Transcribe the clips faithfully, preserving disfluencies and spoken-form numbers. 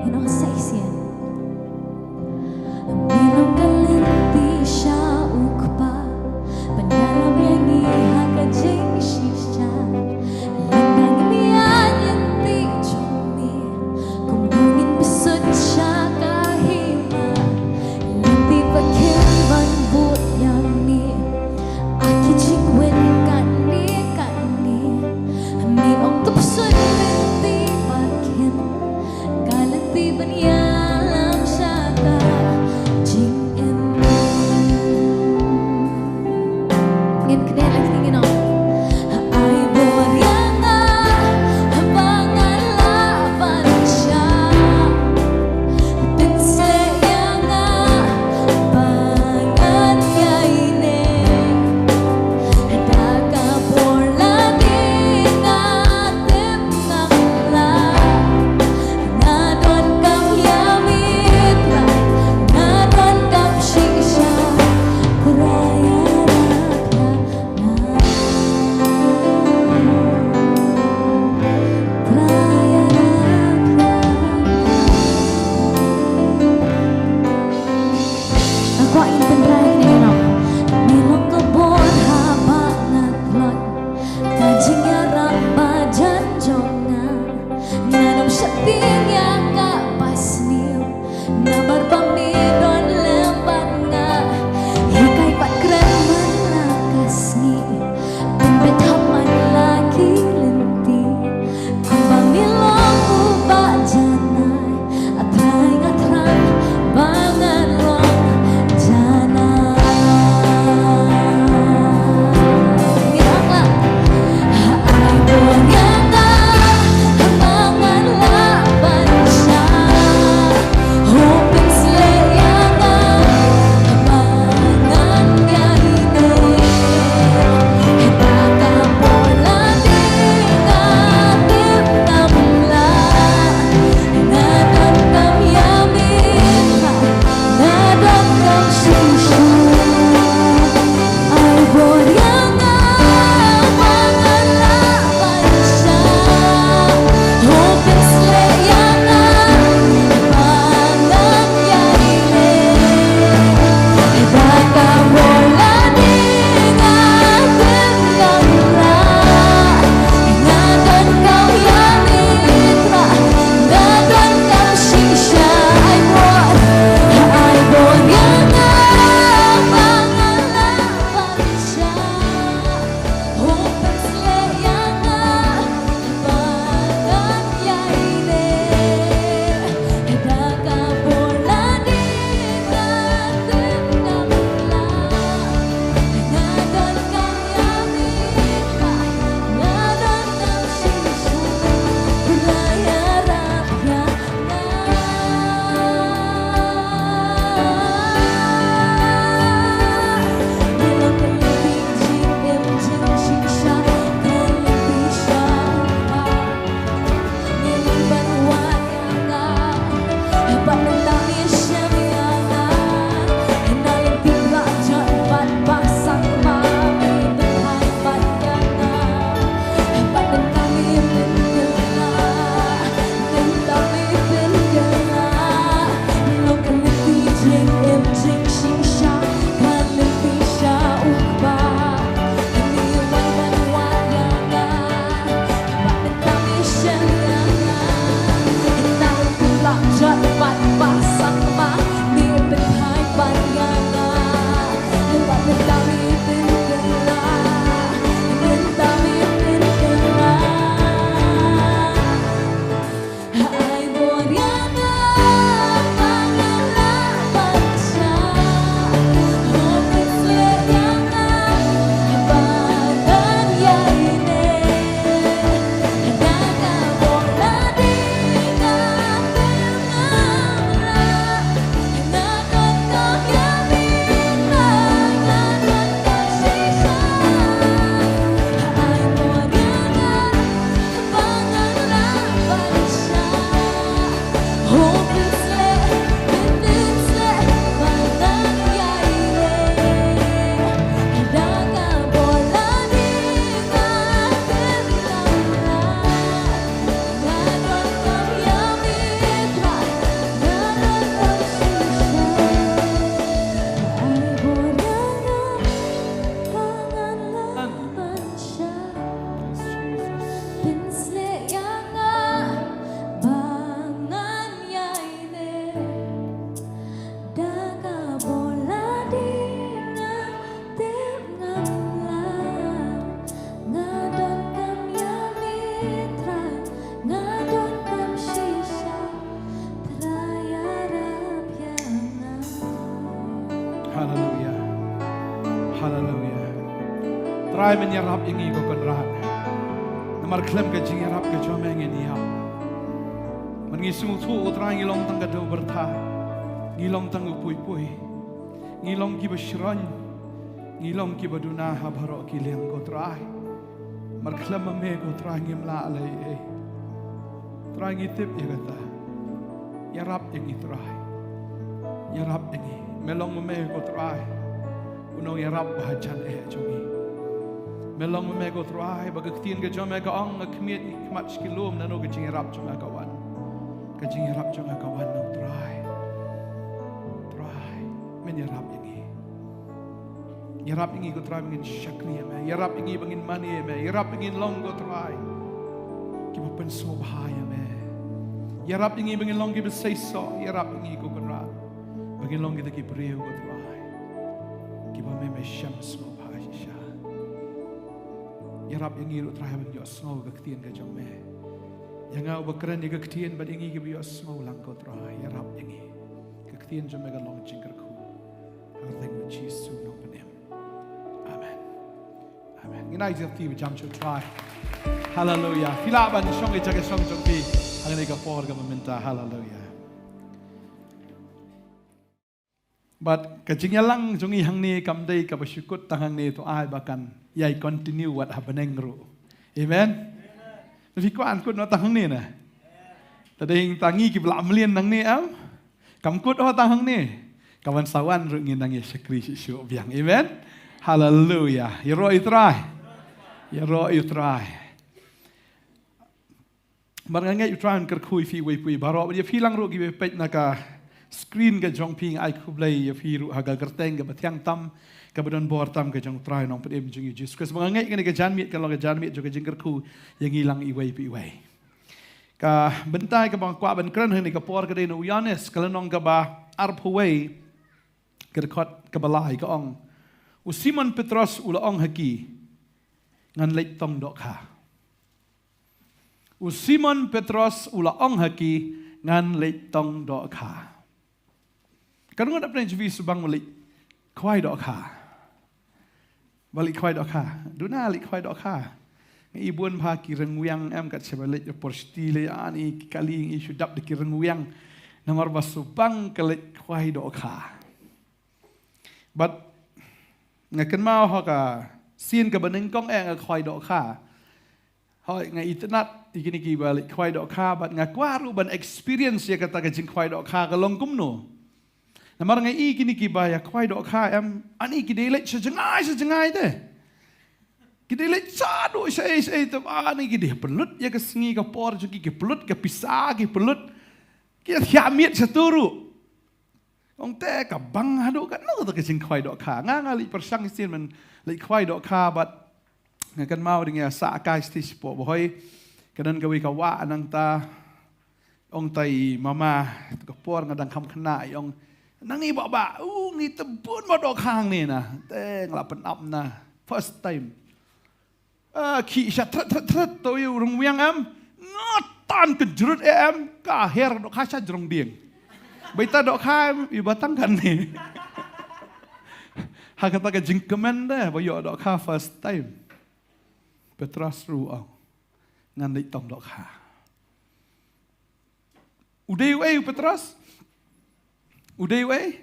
Nong sa shisien. Me long ka lynti sha u Kpa ban ïalam ïa ngi ha ka jingshisha. Lada ngim ïaid lynti jong me, kumno ngin pyrshah sha ka hima? Lynti ba khem ban bud ïa me ha ki jingkwah kane kane. Me ong to pyrshah lynti ba khem, ka lynti ban ïalam sha ka jingim. Ngin kynnoh lagi, ngin ong. Ai bor ïa nga ba ngan lah ban shah. Pynshlur ïa nga ba ngan ïaineh. Da ka por lade nga tip ngam lah. Nga donkam Trai, men ïarap ïa ngi ko Kynrad. Namar khlem ka jingïarap ka jong me ngin ïap. Men ngi sngewthuh ko Trai ngi long tang ka dewbyrtha. Ngi long tang u pui pui. Ngi long kiba shroin. Ngi long kiba duna ha baroh ki liang ko Trai. Namar khlem ma me ko Trai ngim lah lei ei. Trai ngi tip ïa kata. Ïarap ïa ngi Trai. Ïarap ïa ngi. Me long ma me ko Trai. U nongïarap ba hajan eh jong ngi. Me long ma me ko Trai, ba ka ktien ka jong me ka ong nga khmied ngi khmat sha ki lum nano ka jingïarap jong nga ka wan. Ka jingïarap jong nga ka wan nong Trai. Trai, men ïarap ïa ngi. Ïarap ïa ngi ko Trai ba ngin shakri ïa me. Ïarap ïa ngi ba ngin mane ïa me. Ïarap ïa ngi long ko Trai. Kiba pynsngewbha ïa me. Ïarap ïa ngi ba ngin long kiba seisoh. Ïarap ïa ngi ko Kynrad. Ba ngin long kita ki briew ko Trai. Kiba me me shem sngewbha shisha. Ïarap ïa ngi ruh Trai ban ïohsngew ka ktien ka jong me. Ïa nga uba kren ïa ka ktien bad ïa ngi kiba ïohsngew lang ko Trai. Ïarap ïa ngi. Ka ktien jong me ka long jingkyrkhu. Ha ka kyrteng u Jisu nongpynim. Amen. Amen. Ngin ai jingïarap ba jam sha u Trai. Haleluya. Phi lah ban shong ïa ka shong jong phi. Hangne ka por kaba mynta. Haleluya. Bad ka jingïalang jong ngi hangne kam dei kaba shu kut tang hangne to ai ba kan ïai continue wat ha bneng ruh. Amen. Phi kwah ban kut noh tang hangne na. Te dei tang ngi kiba lah mlien nangne em. Kam kut oh tang hangne. Ka wan sa wan ruh ngin nang ïa shakri shuh shuh biang. Amen. Haleluya. Ïaroh ïa u Trai. Ïaroh ïa u Trai. Bad nga ngeit u Trai un kyrkhu ïa phi uwei pa uwei baroh. Bad ïa phi lang ruh kiba peit na ka screen ka jong phi nga ai khublei ïa phi ruh ha ka kyrteng kaba thiang tam kaba don bor tam ka jong u Trai nongpynim jong ngi u Jisu Khrist. Bad nga ngeit kane ka janmiet kan long ka janmiet jong ka jingkyrkhu ïa ngi lang iwei pa iwei. Ka bynta kaba nga kwah ban kren hangne ka por ka dei na u Ïoannis ka lynnong kaba arphew wei, ka dkhot kaba lai ka ong, u Simon Petros u la ong ha ki, ngan leit tong dohkha. U Simon Petros u la ong ha ki, ngan leit tong dohkha. Katno ngut hapdeng jong phi shu bang ban leit khwai dohkha? Ba leit khwai dohkha. Duna leit khwai dohkha. Nga i bun bha ki ryngwiang em kat shaba leit por shiti leit ani ki kali ngi shu dap da ki ryngwiang. Namar ba shu bang ka leit khwai dohkha. Bad nga kynmaw ha ka sien kaba nyngkong eh nga khwai dohkha. Hooid nga itynnad ïa kine kiba leit khwai dohkha bad nga kwah ruh ban experience ïa kata ka jingkhwai dohkha ka long kumno. Namar nga i kine kiba ïa khwai dohkha em, ani ki dei leit sha jngai sha jngai te. Ki dei leit shaduh shaei shaei te, ani ki dei pynlut ïa ka sngi ka por jong ki, ki pynlut ka pisa, ki pynlut. Ki ïa thiah miet shatu ruh. Ong te ka bang haduh katno kata ka jingkhwai dohkha. Nga nga leit pyrshang shisien ban leit khwai dohkha bad nga kynmaw dang ïa sah kai sha shatei shapoh Bhoi. Ka don kawei ka wah nangta. Ong te i mama, tu ka por nga dang kham khynnah i ong. Nangne bah bah, u ngi tip bun ba dohkha hangne na. Te nga la pynap na. First time. Ah, khih sha thret thret thret to ïa u ryngwiang em. Nga tan kynjrut eh em. Ka her dohkha sha jrong dieng. Ba ita dohkha em, ïa ba tang kane. Ha kata ka jingkmen de, ba ïoh dohkha first time. Petros ruh ong. Ngan leit tong dohkha. U dei uei u Petros? U dei uei?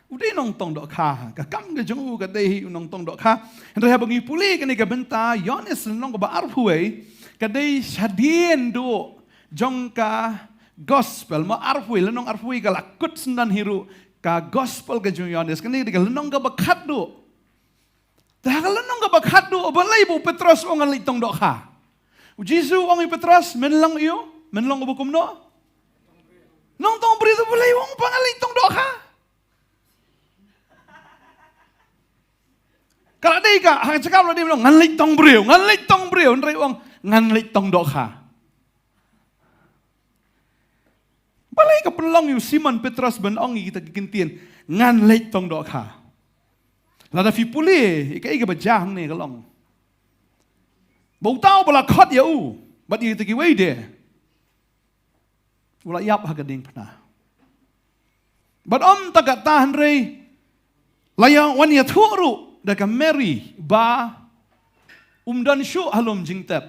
U dei nongtong dohkha. Ka kam ka jong u ka dei hi u nongtong dohkha. Hynrei haba ngi pule kane ka bynta Ïoannis lynnong kaba arphew wei, ka dei shadien duh jong ka gospel. Ma arphew wei, lynnong arphew wei ka la kut syndon hi ruh ka gospel ka jong Ïoannis. Kane ka dei ka lynnong kaba khatduh. Te ha ka lynnong kaba khatduh, balei ba u Petros u ong ngan leit tong dohkha? U Jisu u ong ïa u Petros, men long ïa u, men long uba kumno? Nongtong briew, te balei u ong ba ngan leit tong dohkha? Ka la dei ka, ha ka jaka ba la dei ban ong ngan leit tong briew, ngan leit tong briew, hynrei u ong ngan leit tong dohkha. Balei ka pynlong ïa u Simon Petros ban ong ïa kita ki kyntien ngan leit tong dohkha? Lada phi pule ïa kaei kaba jia hangne ka long ba uta uba la khot ïa u bad ïa kita kiwei de u la ïap ha ka diengphna. Bad ym tang katta hynrei la ïa wan ïathuh ruh da ka Mary ba Um don shuh ha lum jingtep.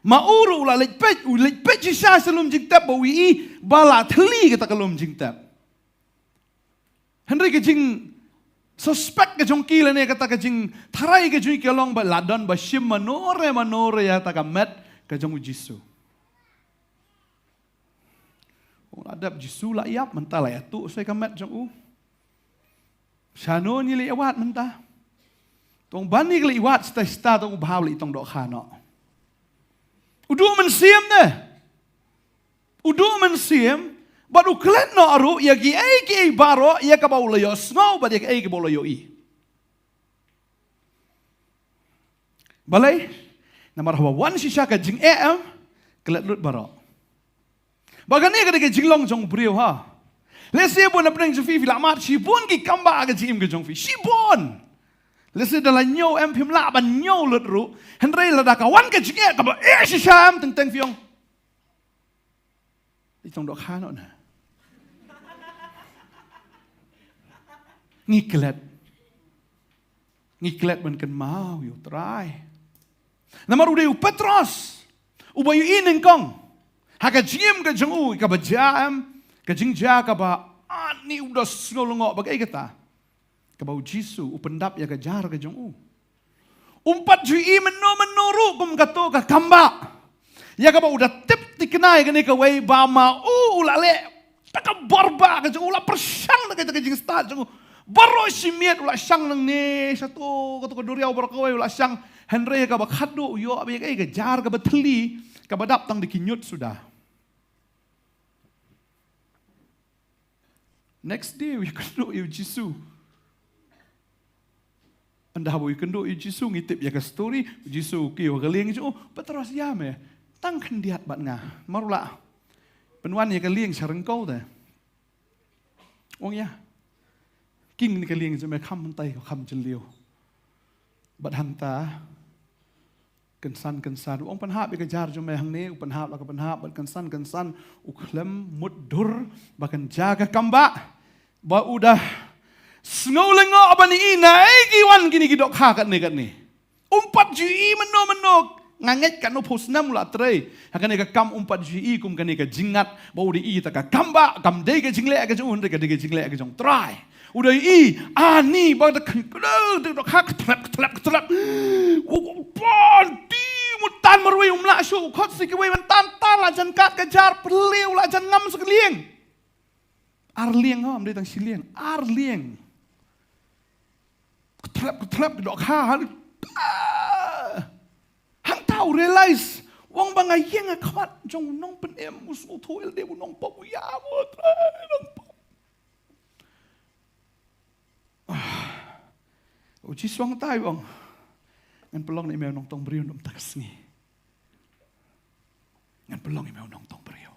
Ma u ruh u la leit peit, u leit peit shisha sha lum jingtep ba u ïohi ba la thli kata ka lum jingtep. Hynrei ka jingsuspek ka jong ki lane kata ka jingtharai ka jong ki ka long ba la don ba shim mano re mano re ïa kata ka met ka jong u Jisu. U la dep Jisu la ïap, mynta la ïathuh sha ka met jong u. Shano ngi leit wad mynta? Tang ban ngi leit wad shisha shisha tang u bha u leit tong dohkha noh. U duh mynsiem de. U duh mynsiem bad u klet noh ruh ïa kiei kiei baroh ïa kaba u la ïohsngew bad ïa kiei kaba u la ïohi. Balei? Namar haba wan shisha ka jingeh em, klet lut baroh. Ba kane ka dei ka jinglong jong u briew ha. Lehse bun na pdeng jong phi phi la mad shibun ki kam ba ka jingim ka jong phi. Shibun. Lehse da la ñiew em phim lah ban ñiew lut ruh. Hynrei lada ka wan ka jingeh kaba eh shisha em teng teng phi ong. Itong dohkha noh na. Ngi klet. Ngi klet ban kynmaw ïa u Trai. Namar u dei u Petros uba ïohi nyngkong ha ka jingim ka jong u kaba jia em, ka jingjia kaba ani u da sngew lyngngoh ba kaei kata. Kaba u Jisu u pyndap ïa ka jar ka jong u. Um pat ju ïohi mynno mynno ruh kum kato ka kambah. Ïa kaba u da tip thikna ïa kane kawei ba ma u u la leh ta ka bor ba ka jong u, la pyrshang da ka, da ka jingstad jong u. Baroh shi miet u la shang nangne shato kato ka duriaw baroh kawei u la shang. Hynrei kaba khatduh u ïoh ba ïa ka jar kaba thli kaba dap tang da ki ñiut suda. Next day u ïakynduh ïa u Jisu. Ynda haba u ïakynduh ïa u Jisu ngi tip ïa ka story, u Jisu u kiew ha ka lieng jong u, Petros ïa me, tang khyndiat bad nga. Mar u la pynwan ïa ka lieng sha ryngkew te. U ong ïa. King ne ka lieng jong me kham mynta ka kham jylliew. Bad hangta kynsan kynsan u ong pynhap ïa ka jar jong me hangne, u pynhap la ka pynhap bad kynsan kynsan u khlem mutdur ba kan jia ka kambah. Ba u da sngew lyngngoh ban ïohi naei ki wan kine ki dohkha katne katne. Um pat ju ïohi mynno mynno. Nga ngeit katno phew snem u la trei ha kane ka kam, um pat ju ïohi kum kane ka jingngat ba u da ïohi ta ka kambah, kam dei ka jingleh ka jong u hynrei ka dei ka jingleh ka jong u Trai. U da ïohi ani ba da kyndoh da dohkha, ktlep ktlep ktlep. U pon ti mu tan marwei um lah shuh, u khot sa kiwei ban tan, tan la jan kat ka jar, pyrliew la jan ngam sa ka lieng. Ar lieng ho, ym dei tang shi lieng, ar lieng. Ktlep ktlep ki dohkha ha. Hangta u realize u ong ba nga ïeng ha khmat jong u nongpynim, u sngewthuh ïa lade, u nongpop, u ïa mo Trai nongpop. U Jisu u ong tai u ong, ngan pynlong ïa me u nongtong briew na mynta ka sngi. Ngan pynlong ïa me u nongtong briew.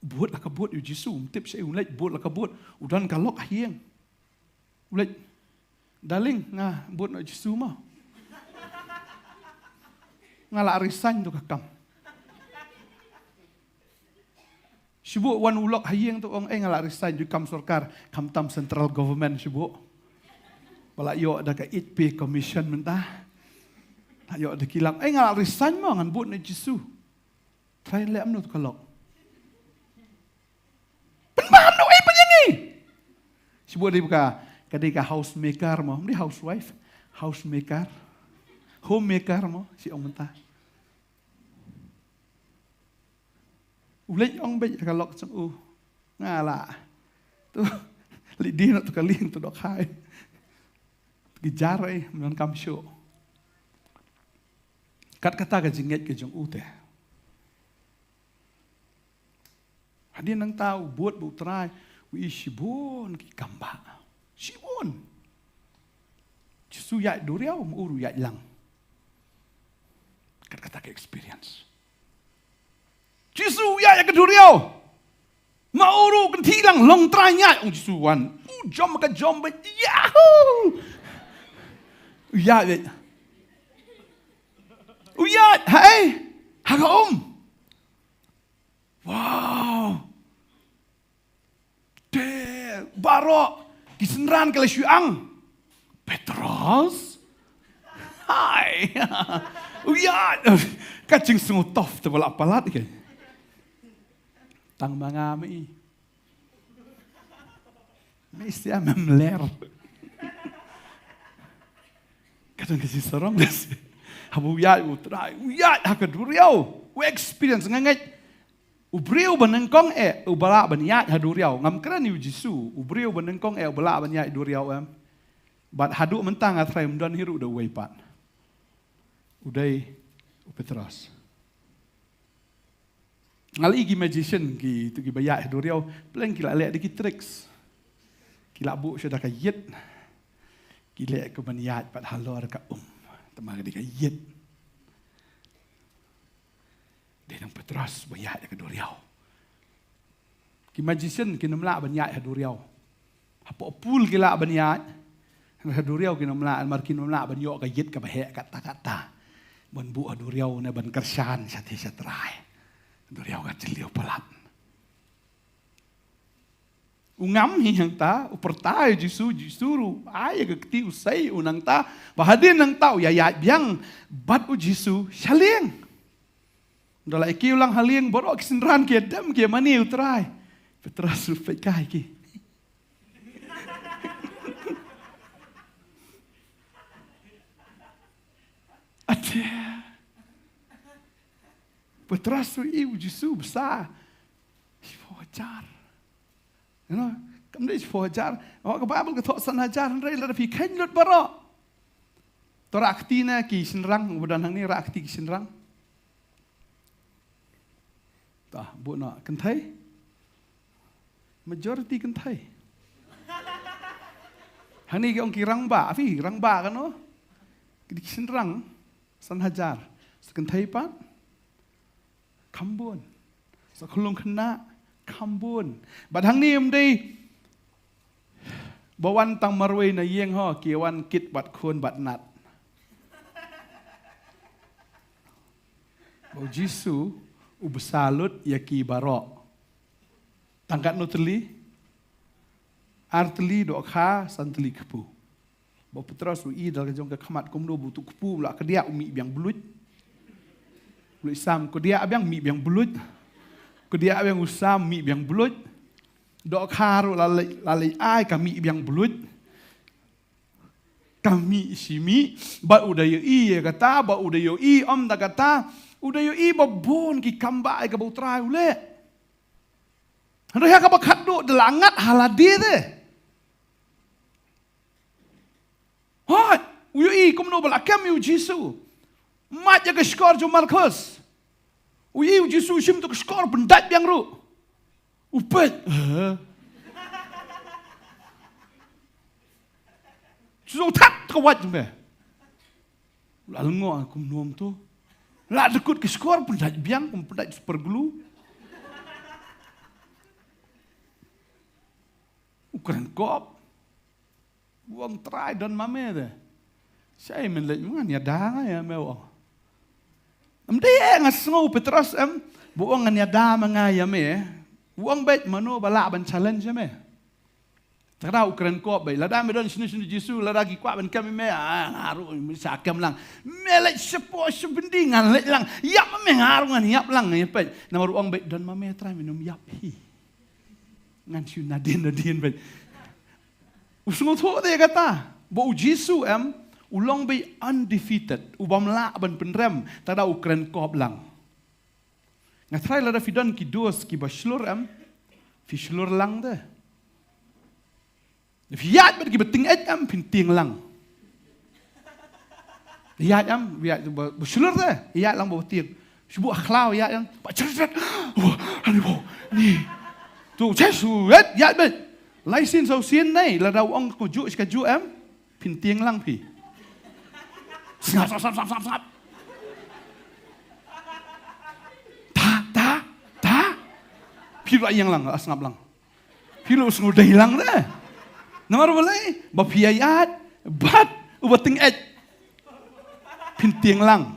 Bud la ka bud ïa u Jisu, um tip shaei, u leit bud la ka bud, u don ka lok ha ïing. U leit, darling, nga bud noh ïa u Jisu mo. Nga la resign tu ka kam. Shibun wan u lok ha ïing tu ong, eh, nga la resign tu kam sorkar, khamtam central government shibun. Ba la ïoh da ka eight pay commission mynta. La ïoh da ki lak, eh, nga la resign mo, ngan bud noh ïa u Jisu. Trai leh kumno tu ka lok. Pynbha kumno ei pynjani. Shibun dei ka, ka dei ka house maker mo, ym dei housewife, house maker. Home maker mo, shi ong mynta. U leit ong beit ka lok jong u. Nga la. Tu, leit die noh tu ka lieng tu dohkha. Ki jar ei, ym donkam shuh. Kat kata ka jingngeit ka jong u te. Hadien nangta u bud bad u Trai, u ïohi shibun ki kambah. Shibun. Jisu ïaid duriaw, ma u ruh ïaid lang. Kat kata ka experience. Jisu ïaid ïa ka duriaw. Ma u ruh kynthih lang, long Trai, ïaid, ong Jisu wan. U jump ka jump beit, yahoo! U ïaid beit. U ïaid, haei? Ha ka um. Wow. Te baroh ki synran ki la shu ang. Petros? Hai. U ïaid. Ka jingsngewthuh te ba la palat ke. Tang ma nga mei. Mei sia mem ler. Ka don ka jingsarong. Haba u ïaid u Trai, u ïaid ha ka duriaw. U experience nga ngeit. U briew ba nyngkong eh, uba lah ban ïaid ha duriaw. Ngam kren ïa u Jisu, u briew ba nyngkong eh, uba lah ban ïaid duriaw em. Bad haduh mynta nga tharai ym don hi ruh da uwei pat. U dei u Petros. Nga la ïohi ki magician ki, tu kiba ïaid ha duriaw, pleng ki la leh da ki tricks. Ki la buh sha da ka ïit. Ki leh ka ban ïaid pat halor ka um. Te ma ka dei ka ïit. Dei nang Petros ba ïaid ha ka duriaw. Ki magician kin ym lah ban ïaid ha duriaw. Hapoh pool ki lah ban ïaid. Ha duriaw kin ym lah, namar kin ym lah ban ïoh ka ïit kaba heh katta katta. Ban buh ha duriaw ne ban kyrshan shatei shatrai. Duriaw ka jylliew palat. U ngam hi hangta, u pyrta ïa u Jisu, Jisu ruh ai ïa ka kti u sei u nangta, ba hadien nangta u ïaid biang bad u Jisu sha lieng. Ynda la ïa kiew lang ha lieng baroh ki synran ki ïa dem ki ïa mane u Trai. Petros ruh peit kai ki. Ate. Petros ruh i u Jisu bsa. Shiphew hajar. You know, kam dei shiphew hajar. Oh, ka Baibl ka thoh san hajar, hynrei lada phi kheiñ lut baroh. To rah kti na ki shynrang, uba don hangne rah kti ki shynrang. Ta, buh noh, kynthei. Majority kynthei. Hangne ki ong ki rangbah, phi rangbah kano? Ki dei ki shynrang, san hajar. Sa kynthei pat. Kham bun. Sa khyllung khynnah, kham bun. Bad hangne ym dei ba wan tang marwei na ïing ho, ki wan kit bad khun bad nat. Ba u Jisu u bsa lut ïa ki baroh. Tang katno tylli? Ar tylli dohkha, san tylli kpu. Ba u Petros u i da la ka jong ka khmat kumno ba utu u kpu u la kdiah u mih biang bluit. U la i sam kdiah biang mih biang bluit. Kdiah biang u sam mih biang bluit. Dohkha ruh la leit, la leit ai ka mih biang bluit. Ka mih shi mih, bad u da ïohi ïa kata, bad u da ïohi ym da kata, u da ïohi ba bun ki kam ba ai kaba u Trai u leh. Hynrei ha kaba khatduh da la ngat ha lade te. Hooid, u ïohi kumno ba la kem ïa u Jisu. Mad ïa ka shkor jong u Markus. U ïohi u Jisu u shim tu ka shkor pyndait biang ruh. U peit. Eh. Jisu thad ka wait jong me. La lyngngoh kumno to. La dkut ka shkor pyndait biang kum pyndait super glue. U kren kop. U ong Trai don ma me te. Shai men leit ma ngan ïada nga ïa me u ong. Em dei eh nga sngew Petros em. Ba u ong ngan ïada ma nga ïa me. U ong beit mano ba lah ban challenge ïa me. Te ka da u kren kop beit lada me don shane shane Jisu lada ki kwah ban kem ïa me ah nga ruh me sa kem lang. Me leit shapoh sha byndi ngan leit lang. Ïap ma me nga ruh ngan ïap lang ïa peit. Namar u ong beit don ma me Trai me nym ïap hi. Ngan shu nadien nadien beit. U sngewthuh te kata. Ba u Jisu em, u long beit undefeated, u bym lah ban pynrem, te ka da u kren kop lang. Nga tharai lada phi don ki dos kiba shlur em, phi shlur lang te. Phi ïaid bad kiba tyngeh em, phin tieng lang. Ïaid em, ïaid ba, ba shlur te, ïaid lang ba tieng. Shu buh khlaw ïaid lang, ba chret chret. Wah, ani bo, ni. Tu, chesu, et, ïaid bad. Lai sien saw sien nei, lada u ong ka juh, ka juh em. Phin tieng lang phi. Sngap, sngap, sngap, sngap, sngap. Ta, ta, ta. Phi ruh ïeng lang, ah, sngap lang. Phi ruh sngewdei lang de. Namar balei, ba phi ïaid bad uba tyngeh. Phin tieng lang.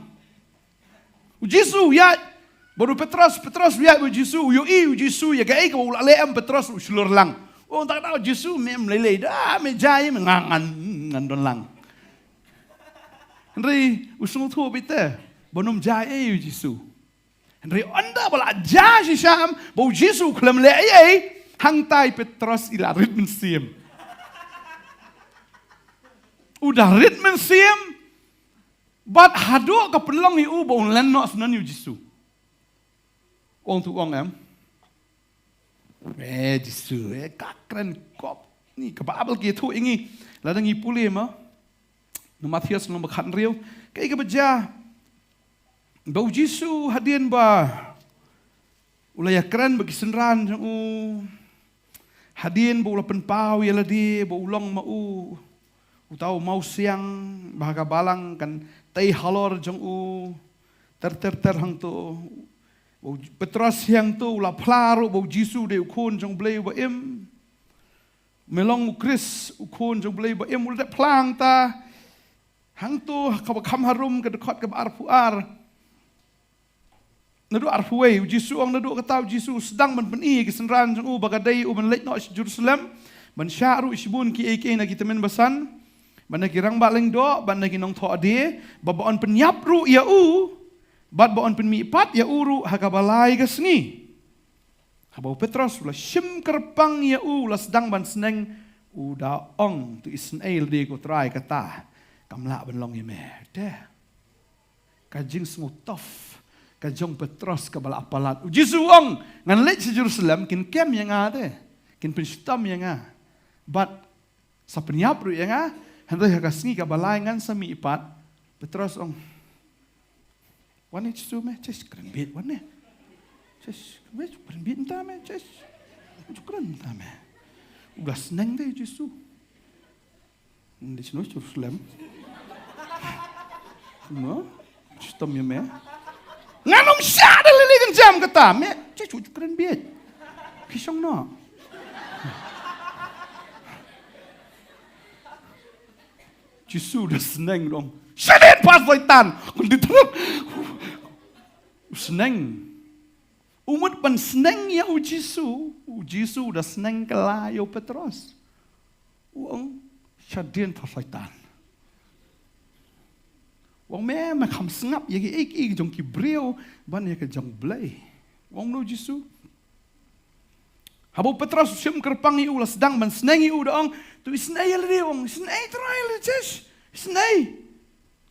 U Jisu u ïaid bad u Petros, Petros u ïaid bad u Jisu, u ïohi u Jisu ïa kaei kaba u la leh em, Petros u shlur lang. U ong, ta ka da u Jisu, me em lei lei da, me jai me nga ngan. ngan don lang. Hynrei u sngewthuh beit te ba um jia ei ei u Jisu. Hynrei ynda ba la jia shisha ba u Jisu u khlem leh ei ei, hangta i Petros i la rit mynsiem. U da rit mynsiem bad haduh ka pynlong ïa u ba un len noh sha u Jisu. Ong tu ong em. Eh, Jisu, eh, ka kren kop. Ni ka Baibl ki ïathuh ïa ngi. Lada ngi pule ma. Na Mathaios lynnong ba khathynriew. Kaei kaba jia. Ba u Jisu hadien ba u la ïakren bad ki synran jong u. Hadien ba u la pynpaw ïa lade ba u long ma u. Uta u mawsiang ba ha ka balang kan tei halor jong u. Ter ter ter hangto. Ba u Petros hangto u la phla ruh ba u Jisu dei u khun jong u Blei uba im. Me long u Khrist u khun jong u Blei uba im, u la dep phla hangta. Hangto kaba kham harum ka dkhot kaba arphew ar. Naduh arphew wei, u Jisu ong naduh kata u Jisu u sdang ban pyni ïa ki synran jong u ba ka dei u ban leit noh sha Jerusalem. Ban shah ruh shibun kiei kiei na ki tymmen basan. Bad na ki rangbah lyngdoh, bad na ki nongthoh ade, bad ba yn pynïap ruh ïa u, bad ba yn pynmihpat ïa u ruh ha kaba lai ka sngi. Haba u Petros u la shim kyrpang ïa u, u la sdang ban sneng, u da ong, to isynei lade ko Trai kata kam lah ban long ïa me. Te ka jingsngewthuh ka jong Petros kaba la palat. U Jisu u ong, ngan leit sha Jerusalem, kin kem ïa nga te, kin pynshitom ïa nga. Bad sa pynïap ruh ïa nga, hynrei ha ka sngi kaba lai ngan sa mihpat. Petros u ong, wan ne Jisu me, ches kren bieit wan ne. Ches, me kren bieit mynta me, ches. Ju kren mynta me. U da sneng te Jisu. Di snu Jerusalem. No? Shitom ïa me. Ngan ym shah da lili kan jam kata me. Ches ju kren bieit. Ki shong noh. Jisu da sneng dong. Shadien pat Soitan. Kun di terap. U sneng. U mut ban sneng ïa u Jisu. U Jisu da sneng kylla ïa u Petros. U ong shadien pat Soitan. U ong me, me kham sngap ïa kiei kiei jong ki briew ban ïa ka jong u Blei. U ong mano u Jisu. Haba u Petros u shim kyrpang ïa u, la sdang ban sneng ïa u, da ong, to isynei ïa lade, u ong, isynei Trai, lade ches, isynei.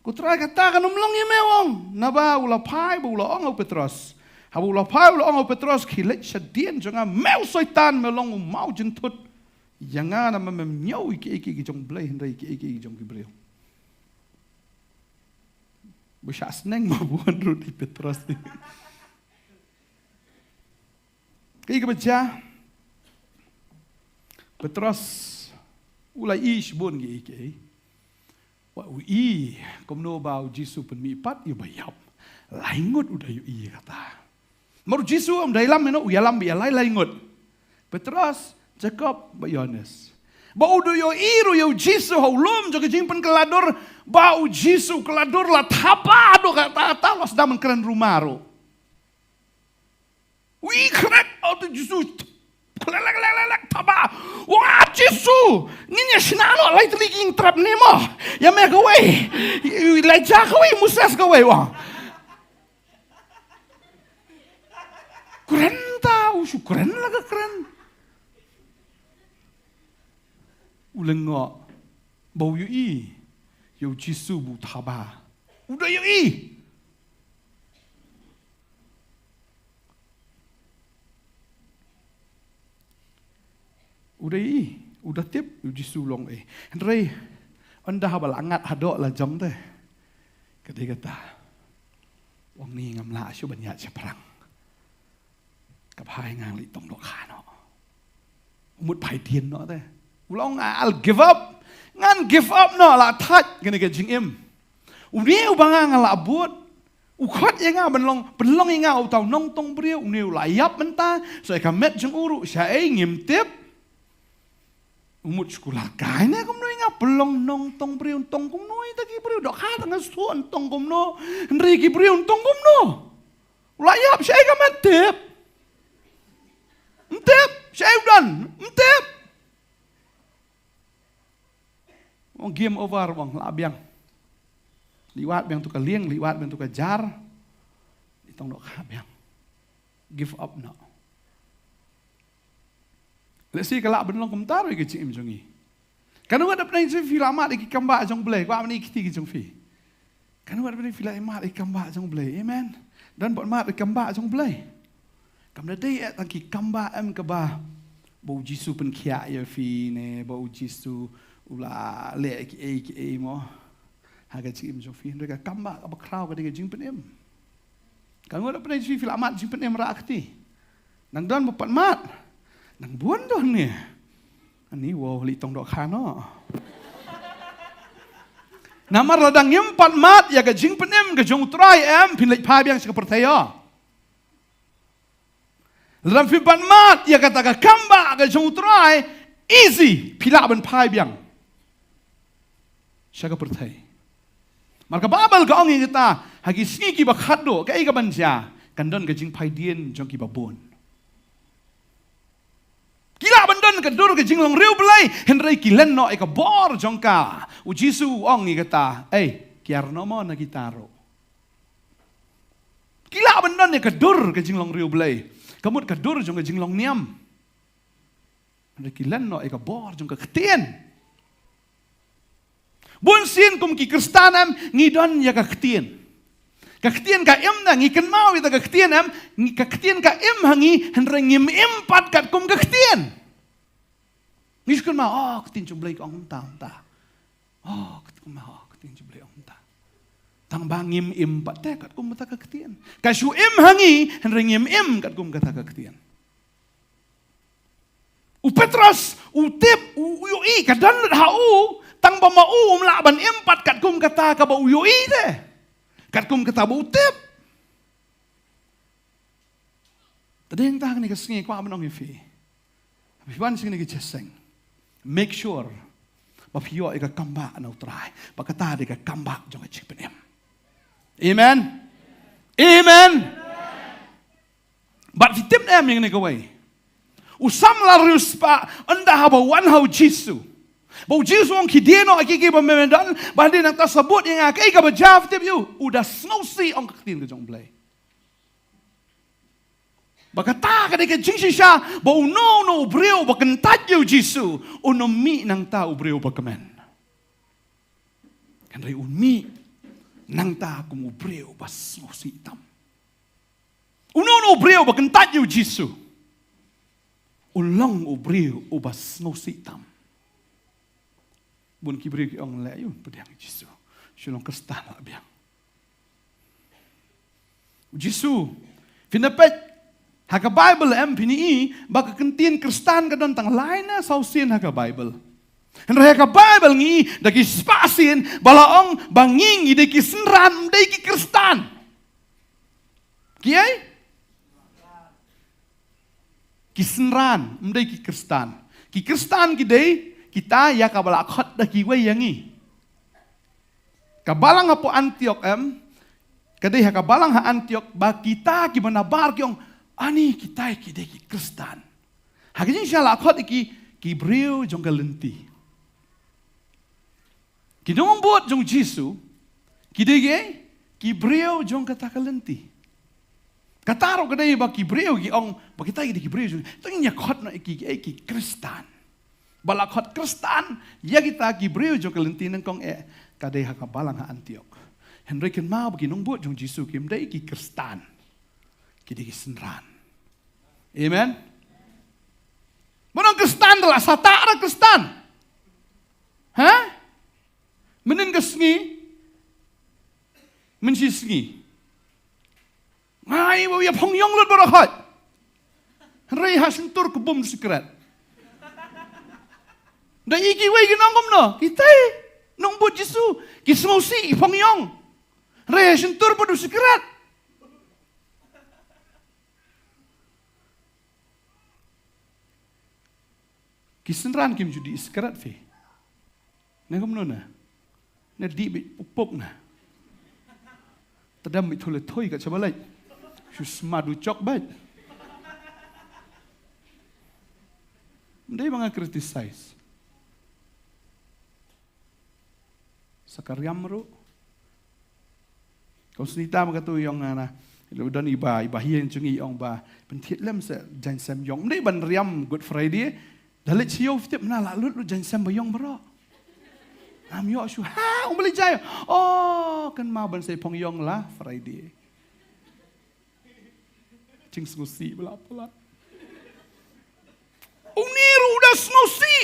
Ko Trai kata kan ym long ïa me, u ong. Naba u la phai ba u la ong ha u Petros. Haba u la phai u la ong ha u Petros, khie leit shadien jong nga me u Soitan, me long u maw jynthut ïa nga, namar mem ñiew ïa kiei kiei ki jong u Blei hynrei kiei kiei ki jong ki briew. Ba shah sneng ma bun ruh i Petros. Kaei kaba jia? Petros u la ïohi shibun kiei kiei. Wat u ïohi kumno ba u Jisu pynmihpat ïa uba ïap. Lai ngut u da ïohi kata. Namar u Jisu um da ïalam, you know, u ïalam bad ïa lai lai ngut. Petros, Jakob bad Ïohannes. Ba u da ïohi ruh ïa u Jisu ha u lum jong ka jingpynkylla dur, ba u Jisu kylla dur la thaba haduh katta katta, la sdang ban kren ruma ruh. Wi khrek, oh, tu Jisu. Lek, lek, lek, lek, lek, thaba. Wa Jisu, ngin ïa shna noh, lai tylli ki jingtrep ne mo. Ïa me kawei. Elijah kawei, Moses kawei, wa. Kren ta, u shu kren la ka kren. U lyngngoh. Ba u ïohi ïa u Jisu ba u thaba. U da ïohi. U da ïohi, u da tip ïa u Jisu long ei. Hynrei ynda haba la ngat haduh la jong te, ka dei kata. U ong ni ngam lah shuh ban ïaid shaphrang. Ka bha ïa nga, ngan leit tong dohkha noh. U mut phai dien noh te. U la ong, I'll give up. Ngan give up noh, la thait kane ka jingim. Une uba nga nga la bud. U khot ïa nga ban long, pynlong ïa nga uta u nongtong briew, une u la ïap mynta, sa ïa ka met jong u ruh shaei ngim tip. U mut shu la kai ne kumno ïa nga, pynlong nongtong briew, tong kumno ïa kita ki briew, dohkha tang nga shu tong kumno, hynrei ki briew tong kumno. U la ïap shaei ka met tip. Ym tip, shaei u don, ym tip. U Ong game over, ong lah biang. Leit wad biang tu ka lieng, leit wad biang tu ka jar. Leit tong dohkha biang. Give up noh. Lehse ka lah ban long kumta ruh ïa ka jingim jong ngi. Katno wat hapdeng jong phi la mad ïa ki kambah jong U Blei, kwah ban ïa kti ki jong phi. Katno wat hapdeng phi la mad ïa ki kambah jong U Blei. Amen. Don bad mad ïa ki kambah jong U Blei. Kam da dei eh tang ki kambah em kaba, ba U Jisu pynkhiah ïa phi ne, ba U Jisu u la leh kiei kiei mo. Ha ka jingim jong phi, hynrei ka kambah kaba khraw ka dei ka jingpynim. Ka ngut hapdeng jong phi, phi la mad jingpynim rah kti. Nang don ba pat mad. Nang bun don ne. Ani wow, leit tong dohkha noh. Namar lada ngim pat mad ïa ka jingpynim ka jong U Trai em, phin leit phai biang sha ka pyrthei ïoh. Lada phim pat mad ïa kata ka kambah ka jong U Trai, easy, phi lah ban phai biang sha ka pyrthei. Mar ka Baibl ka ong ïa kata, ha ki sngi kiba khatduh, kaei kaban jia, kan don ka jingphai dien jong kiba bun. Ki lah ban don ka dur ka jinglong riewblei, hynrei ki len noh ïa ka bor jong ka. U Jisu u ong ïa kata, ei, kiar noh mo na kita ruh. Ki lah ban don ïa ka dur ka jinglong riewblei. Ka mut ka dur jong ka jinglong niam. Hynrei ki len noh ïa ka bor jong ka ktien. Bun sien kum ki Khristan em, ngi don ïa ka ktien. Ka ktien ka im na ngi, kynmaw ïa ka ktien em, ngi, ka ktien ka im ha ngi, hynrei ngim im pat katkum ka ktien. Ngi shu kynmaw, oh, ka ktien jong U Blei ka ong kumta, kumta. Oh, ka ktien, oh, ka ktien jong U Blei ong kumta. Tang ba ngim im pat te katkum kata ka ktien. Ka shu im ha ngi, hynrei ngim im katkum kata ka ktien. U Petros, u tip, u, u ïohi, ka don lut ha u, tang ba ma u um lah ban im pat katkum kata kaba u ïohi te. Katkum kata ba u tip. Te dei nangta kane ka sngi kwah ban ong ïa phi. Phi wan sha kane ka jingïaseng. Make sure ba phi ïoh ïa ka kambah na U Trai. Ba kata dei ka kambah jong ka jingpynim. Amen. Amen. Bad phi tip ne em ïa kane kawei. U samla riewspah, ynda haba wan ha U Jisu. Ba U Jisu u ong khie die noh ïa kiei kiei ba me don, ba hadien nangta sa bud ïa nga, kaei kaba jia phi tip ïa u, u da sngewsih ong ka ktien ka jong U Blei. Ba kata ka dei ka jingshisha, ba uno uno u briew ba kyntait ïa U Jisu, un ym mih nangta u briew ba kmen. Hynrei un mih nangta kum u briew ba sngewsih tam. Uno uno u briew ba kyntait ïa U Jisu, un long u briew uba sngewsih tam. Bun ki briew ki ong leh, ïa u pdiang Jisu, shu long Khristan lah biang. U Jisu, phin da peit ha ka Baibl em, phin ïohi ba ka ktien Khristan ka don tang lai ne saw sien ha ka Baibl. Hynrei ha ka Baibl ngi da ki spah sien ba la ong ba ngi ngi dei ki synran, ym dei ki Khristan. Kiei? Ki synran, ym dei ki Khristan. Ki Khristan ki dei kita ïa kaba la khot da kiwei ïa ngi. Ka balang hapoh Antiok em, ka dei ha ka balang ha Antiok ba kita kiba nabar ki ong, ani kita ki dei ki Khristan. Ha ka jingshisha la khot ïa ki, ki briew jong ka lynti. Ki nongbud jong U Jisu ki dei ki, ki briew jong kata ka lynti. Kata ruh ka dei ba ki briew ki ong ba kita ki dei ki briew jong, to ngin ïa khot noh ïa ki, ki, ki Khristan. Ba la khot Khristan ïa kita ki briew jong ka lynti nyngkong eh, ka dei ha ka balang ha Antiok. Hynrei kynmaw ba ki nongbud jong U Jisu kim dei ki Khristan. Ki dei ki synran. Amen. Ba ong Khristan te la sah, ta da Khristan. Ha? Mynnin ka sngi, mynshi sngi, nga ai ba u ïa phong ïong lut baroh khoit. Hynrei ha shyntur ka bum sikret. Da ïa kiwei ki nong kumno, kita ki nongbud Jisu ki sngewsih, ki phong ïong. Hynrei ha shyntur pat u sikret. Ki synran kim ju dih sikret phi. Ne kumno ne? Ne dih beit puk puk ne. Tdem beit thule thoi ka chabalai. Shu sma du chok beit. Ym dei ba nga criticize. Sa ka riam ruh. Kong Sunita ma katu i ong, ah, na. Don iba, iba hieng jong i ong ba pynthied lem sa jaiñsem ïong. Ym dei ban riam Good Friday. Da leit sha ïew phi tip na la lut lut jaiñsem ba ïong baroh. Ngam ïoh shuh. Ha, um balei jai. Oh, kynmaw ban sa phong ïong la Friday. Jingsngewsih ba la palat. Une ruh u da sngewsih.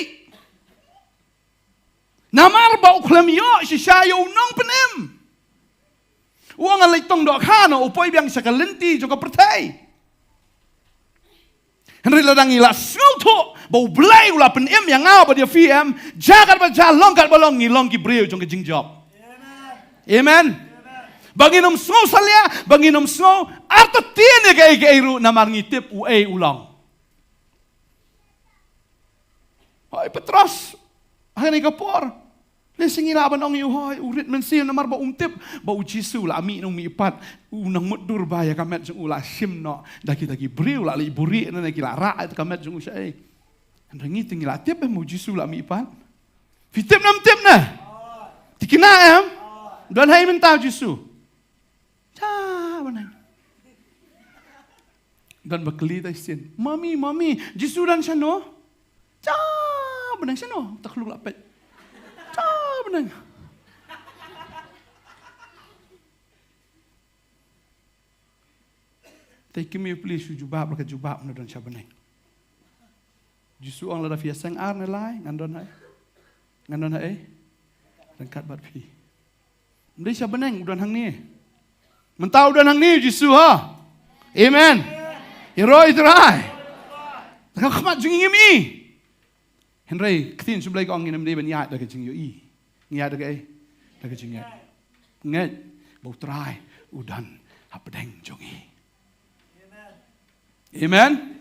Namar ba u khlem ïoh shisha ïa u nongpynim. U ong, ngan leit tong dohkha noh, u poi biang sha ka lynti jong ka pyrthei. Hynrei lada ngi la sngewthuh ba U Blei u la pynim ïa nga bad ïa phi em, jia katba jia, long katba long, ngi long ki briew jong ka jingjop. Amen. Ba ngin ym sngew salia, ba ngin ym sngew artatien ïa kaei kaei ruh, namar ngi tip uei u long. Hooid, Petros, ha kane ka por, lehse ngi lah ban ong ïa u, hooid, u rit mynsiem, namar ba um tip ba U Jisu u la mih na u mihpat, u nang mutdur ba ïa ka met jong u la shim noh da kita ki briew, la leit buhrieh, ne ki la rah ïa ka met jong u shaei. Hynrei ngi te ngi la tip em U Jisu u la mihpat? Phi tip ne ym tip ne? Te kynmaw em? Don haei mynta U Jisu? Cha bneng. Don ba kylli tai sien. Mami, mami, Jisu don shano? Cha bneng, shano? Ta khluk la peit. Cha bneng. Te kim ïa pli shu jubab la ka jubab na don sha bneng. Jisu ong lada phi ïaseng ar ne lai, ngan don haei? Ngan don haei? Ryngkat bad phi. Ym dei sha bneng, u don hangne. Mynta u don hangne Jisu, ha. Amen. Ïaroh ïa U Trai. Ka khmat jong ngi ngim i. Hynrei ka ktien jong U Blei ka ong ngin ym dei ban ïaid da ka jingïohi. Ngi ïaid da kaei? Da ka jingngeit. Ngeit ba U Trai u don hapdeng jong ngi. Amen.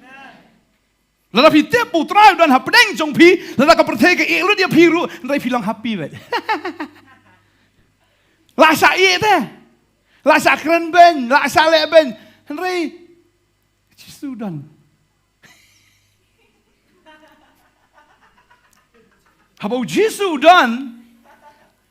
Lada phi tip ba U Trai u don hapdeng jong phi, lada ka pyrthei ka ïeh lut ïa phi ruh, hynrei phi long happy beit. La shah ïeh te. La shah kren beiñ, la shah leh beiñ. Hynrei Jisu u don. Haba U Jisu u don,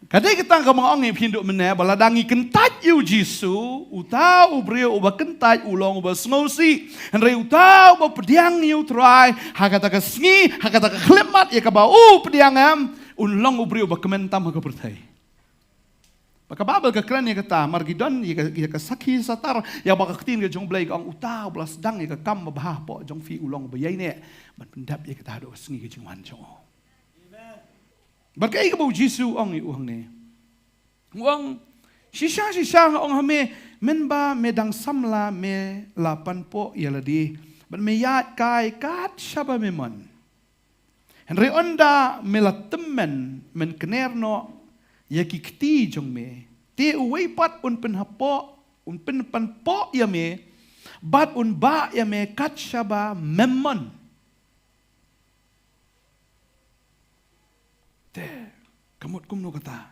ka dei kata kaba nga ong ïa phi haduh mynne, ba lada ngi kyntait ïa U Jisu, uta u briew uba kyntait u long uba sngewsih. Hynrei uta uba pdiang ïa U Trai ha kata ka sngi, ha kata ka khyllipmat ïa kaba u pdiang em, un long u briew uba kmen tam ha ka pyrthei. Ba ka Baibl ka kren ïa kata, mar ki don ïa ka, ïa ka sakhi satar, ïa ba ka ktien ka jong U Blei ka ong uta uba la sdang ïa ka kam babha hapoh jong phi u long uba ïaineh ban pyndep ïa kata haduh ka sngi ka jingwan jong u. Bad kaei kaba U Jisu u ong ïa u hangne? U ong, shisha shisha nga ong ha me, mynba me dang samla me la panpoh ïa lade bad me ïaid kai kat shaba me mon. Hynrei ynda me la tymmen, men kner noh ïa ki kti jong me, te uwei pat un pynhapoh, un pynpanpoh ïa me bad un bah ïa me kat shaba mem mon. Te ka mut kumno kata?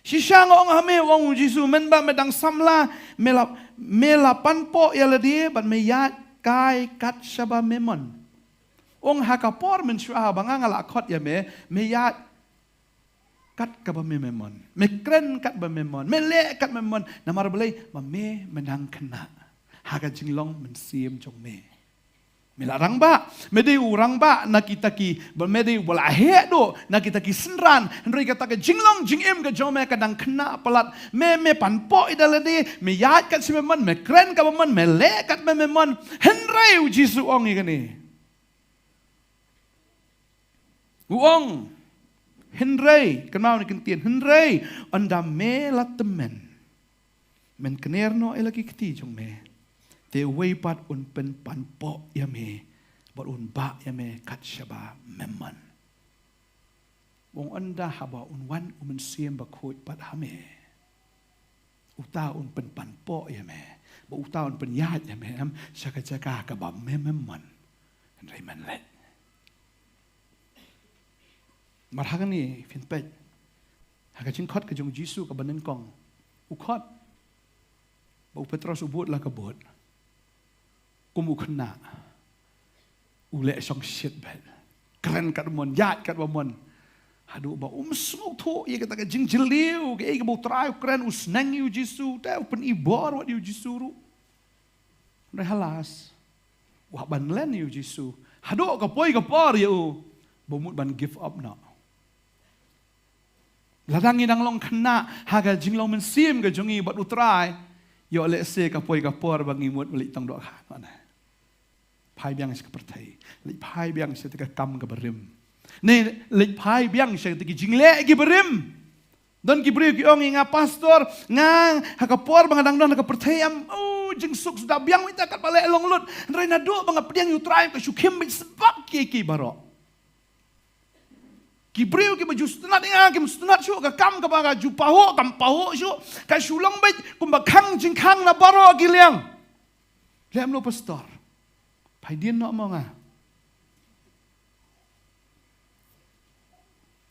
Shisha nga ong ha me, u ong U Jisu, mynba me dang samla me la, me la panpoh ïa lade bad me ïaid kai kat shaba mem mon. U ong ha ka por mynshuwa ba nga nga la khot ïa me, me ïaid kat kaba me mem mon, me kren kat ba mem mon, me leh kat mem mon. Namar balei? Ba me, me dang khynnah ha ka jinglong mynsiem jong me. Me la rangbah, me dei u rangbah na kita ki, ba me dei uba la heh duh na kita ki synran. Hynrei kata ka jinglong jingim ka jong me ka dang khynnah palat. Me, me panpoh ïa lade, me ïaid kat shaba mem mon, me kren kaba mem mon, me leh kat ba mem mon. Hynrei U Jisu u ong ïa kane. U ong, hynrei, kynmaw ïa kane ka ktien, hynrei ynda me la tymmen, men kner noh ïa la ki kti jong me, te uwei pat un pynpanpoh ïa me bad un bah ïa me kat shaba mem mon. U ong ynda haba un wan U Mynsiem Bakhuid pat ha me, uta un pynpanpoh ïa me, bad uta un pynïaid ïa me, em, sha ka jaka kaba me mem mon. Hynrei men leit. Mar ha kane phin peit ha ka jingkhot ka jong U Jisu kaba nyngkong, u khot ba u Petros u bud la ka bud kum u khynnah. U leh shongshit beit. Kren kat ba mon, ïaid kat ba mon. Haduh ba um sngewthuh ïa kata ka jingjylliew, kaei kaba U Trai u kren, u sneng ïa U Jisu, te u pynibor wat ïa U Jisu ruh. Hynrei halas, u hap ban len ïa U Jisu. Haduh ka poi ka por ïa u ba u mut ban give up noh. Lada ngi dang long khynnah ha ka jinglong mynsiem ka jong ngi bad U Trai, ïoh lehse ka poi ka por ba ngi mut ban leit tong dohkha, mane. Phai biang sha ka pyrthei. Leit phai biang sha kata ka kam kaba rim. Ne, leit phai biang sha kata ki jingleh kiba rim. Don ki briew ki ong ïa nga, "Pastor, nga ha ka por ba nga dang don ha ka pyrthei, em, oh, jingsuk suda biang, ïa kata katba leh long lut. Hynrei naduh ba nga pdiang ïa U Trai, ka shu khim beit sbak kiei kiei baroh." Ki briew kiba ju sngewtynnat ïa nga kim sngewtynnat shuh, ka kam kaba nga ju pahuh kam pahuh shuh, ka shu long beit kumba khang jingkhang na baroh ki liang. Leh kumno, Pastor? Phaidien noh mo nga.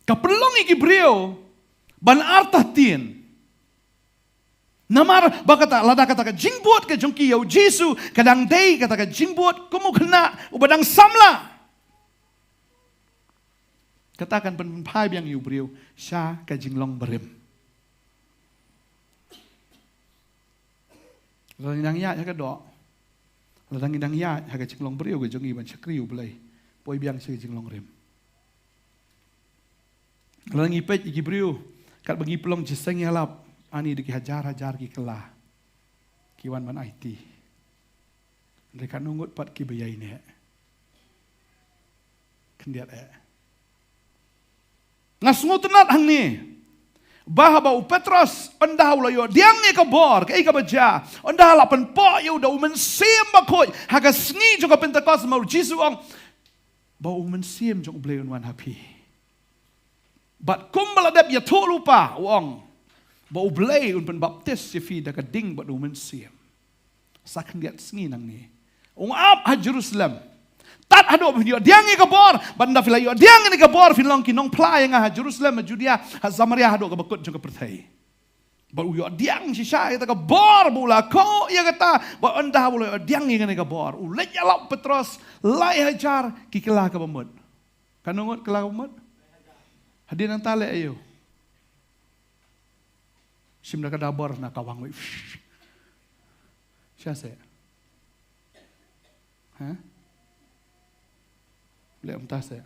Ka pynlong ïa ki briew ban artatien. Namar ba kata, lada kata ka jingbud ka jong ki ïa U Jisu ka dang dei kata ka jingbud kum u khynnah uba dang samla, kata kan pynphai biang ïa u briew sha ka jinglong barim. Lada ngi dang ïaid ha ka doh, lada ngi dang ïaid ha ka jinglong briew ka jong ngi ban shakri U Blei, poi biang sha ka jinglong rim. Lada ngi peit ïa ki briew katba ngi pynlong jingïalap, ani da ki hajar hajar ki kylla ki wan ban aiti. Hynrei katno ngut pat kiba ïaineh? Khyndiat eh. Nga sngewtynnat hangne ba haba u Petros ynda u la ïoh pdiang ïa ka bor, kaei kaba jia? Ynda la pynpoh ïa u da U Mynsiem Bakhuid ha ka sngi jong ka Pentekost, namar U Jisu u ong ba U Mynsiem jong U Blei un wan ha phi. Bad kumba la dep ïathuh lypa, u ong ba U Blei un pynbaptis ïa phi da ka ding bad U Mynsiem. Sa khyndiat sngi nangne. Ong ap ha Jerusalem. Tad haduh phin ïoh pdiang ïa ka bor, bad ynda phi la ïoh pdiang ïa ka bor, phin long ki nongphla ïa nga ha Jerusalem, ha Judea, ha Samaria, haduh kaba kut jong ka pyrthei. Bad u ïoh pdiang shisha ïa kata ka bor, bad u la koh ïa kata, bad ynda u la ïoh pdiang ïa kane ka bor, u leit ïalap Petros lai hajar ki kylla kaba mut. Katno ngut kylla kaba mut? Hadien nangta leh aïu? Shim da ka dabor na kawang wei. Shisha seh. Ha? Leh kumta seh.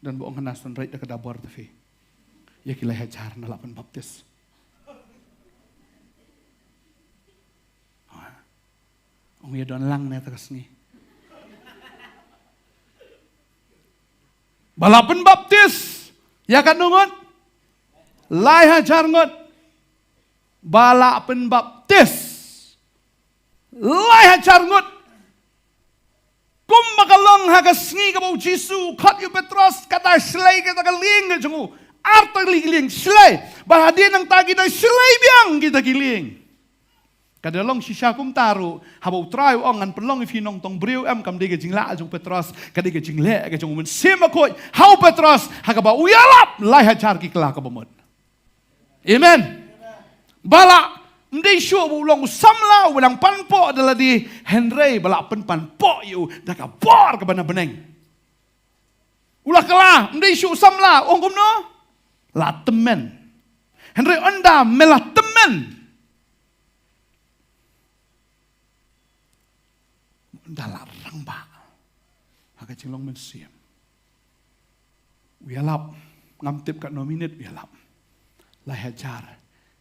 Don ba ong hana sngewrit da ka dabor te phi. Ïa ki lai hajar na lah pynbaptis. Ha? Ong ïa don lang ne ta ka sngi. Ba lah pynbaptis ïa katno ngut? Lai hajar ngut. Ba lah pynbaptis lai hajar ngut. Kumba ka long ha ka sngi kaba U Jisu u khot ïa u Petros, kata shlei kata ka lieng ka jong u. Artylli ki lieng shlei. Bad hadien nangta kita shlei biang kita ki lieng. Ka da long shisha kumta ruh, haba U Trai u ong ngan pynlong ïa phi nongtong briew, em, kam dei ka jinglah jong u Petros, ka dei ka jingleh ka jong U Mynsiem Bakhuid ha u Petros, ha kaba u ïalap lai hajar ki kylla kaba mut. Amen. Ba lah ym dei shuh ba u long u samla uba dang panpoh da lade, hynrei ba lah pynpanpoh ïa u da ka bor kaba na bneng. U la kylla, ym dei shuh u samla, ong kumno? La tymmen. Hynrei ynda me la tymmen, ynda la rangbah ha ka jinglong mynsiem, u ïalap, ngam tip katno minit u ïalap. Lai hajar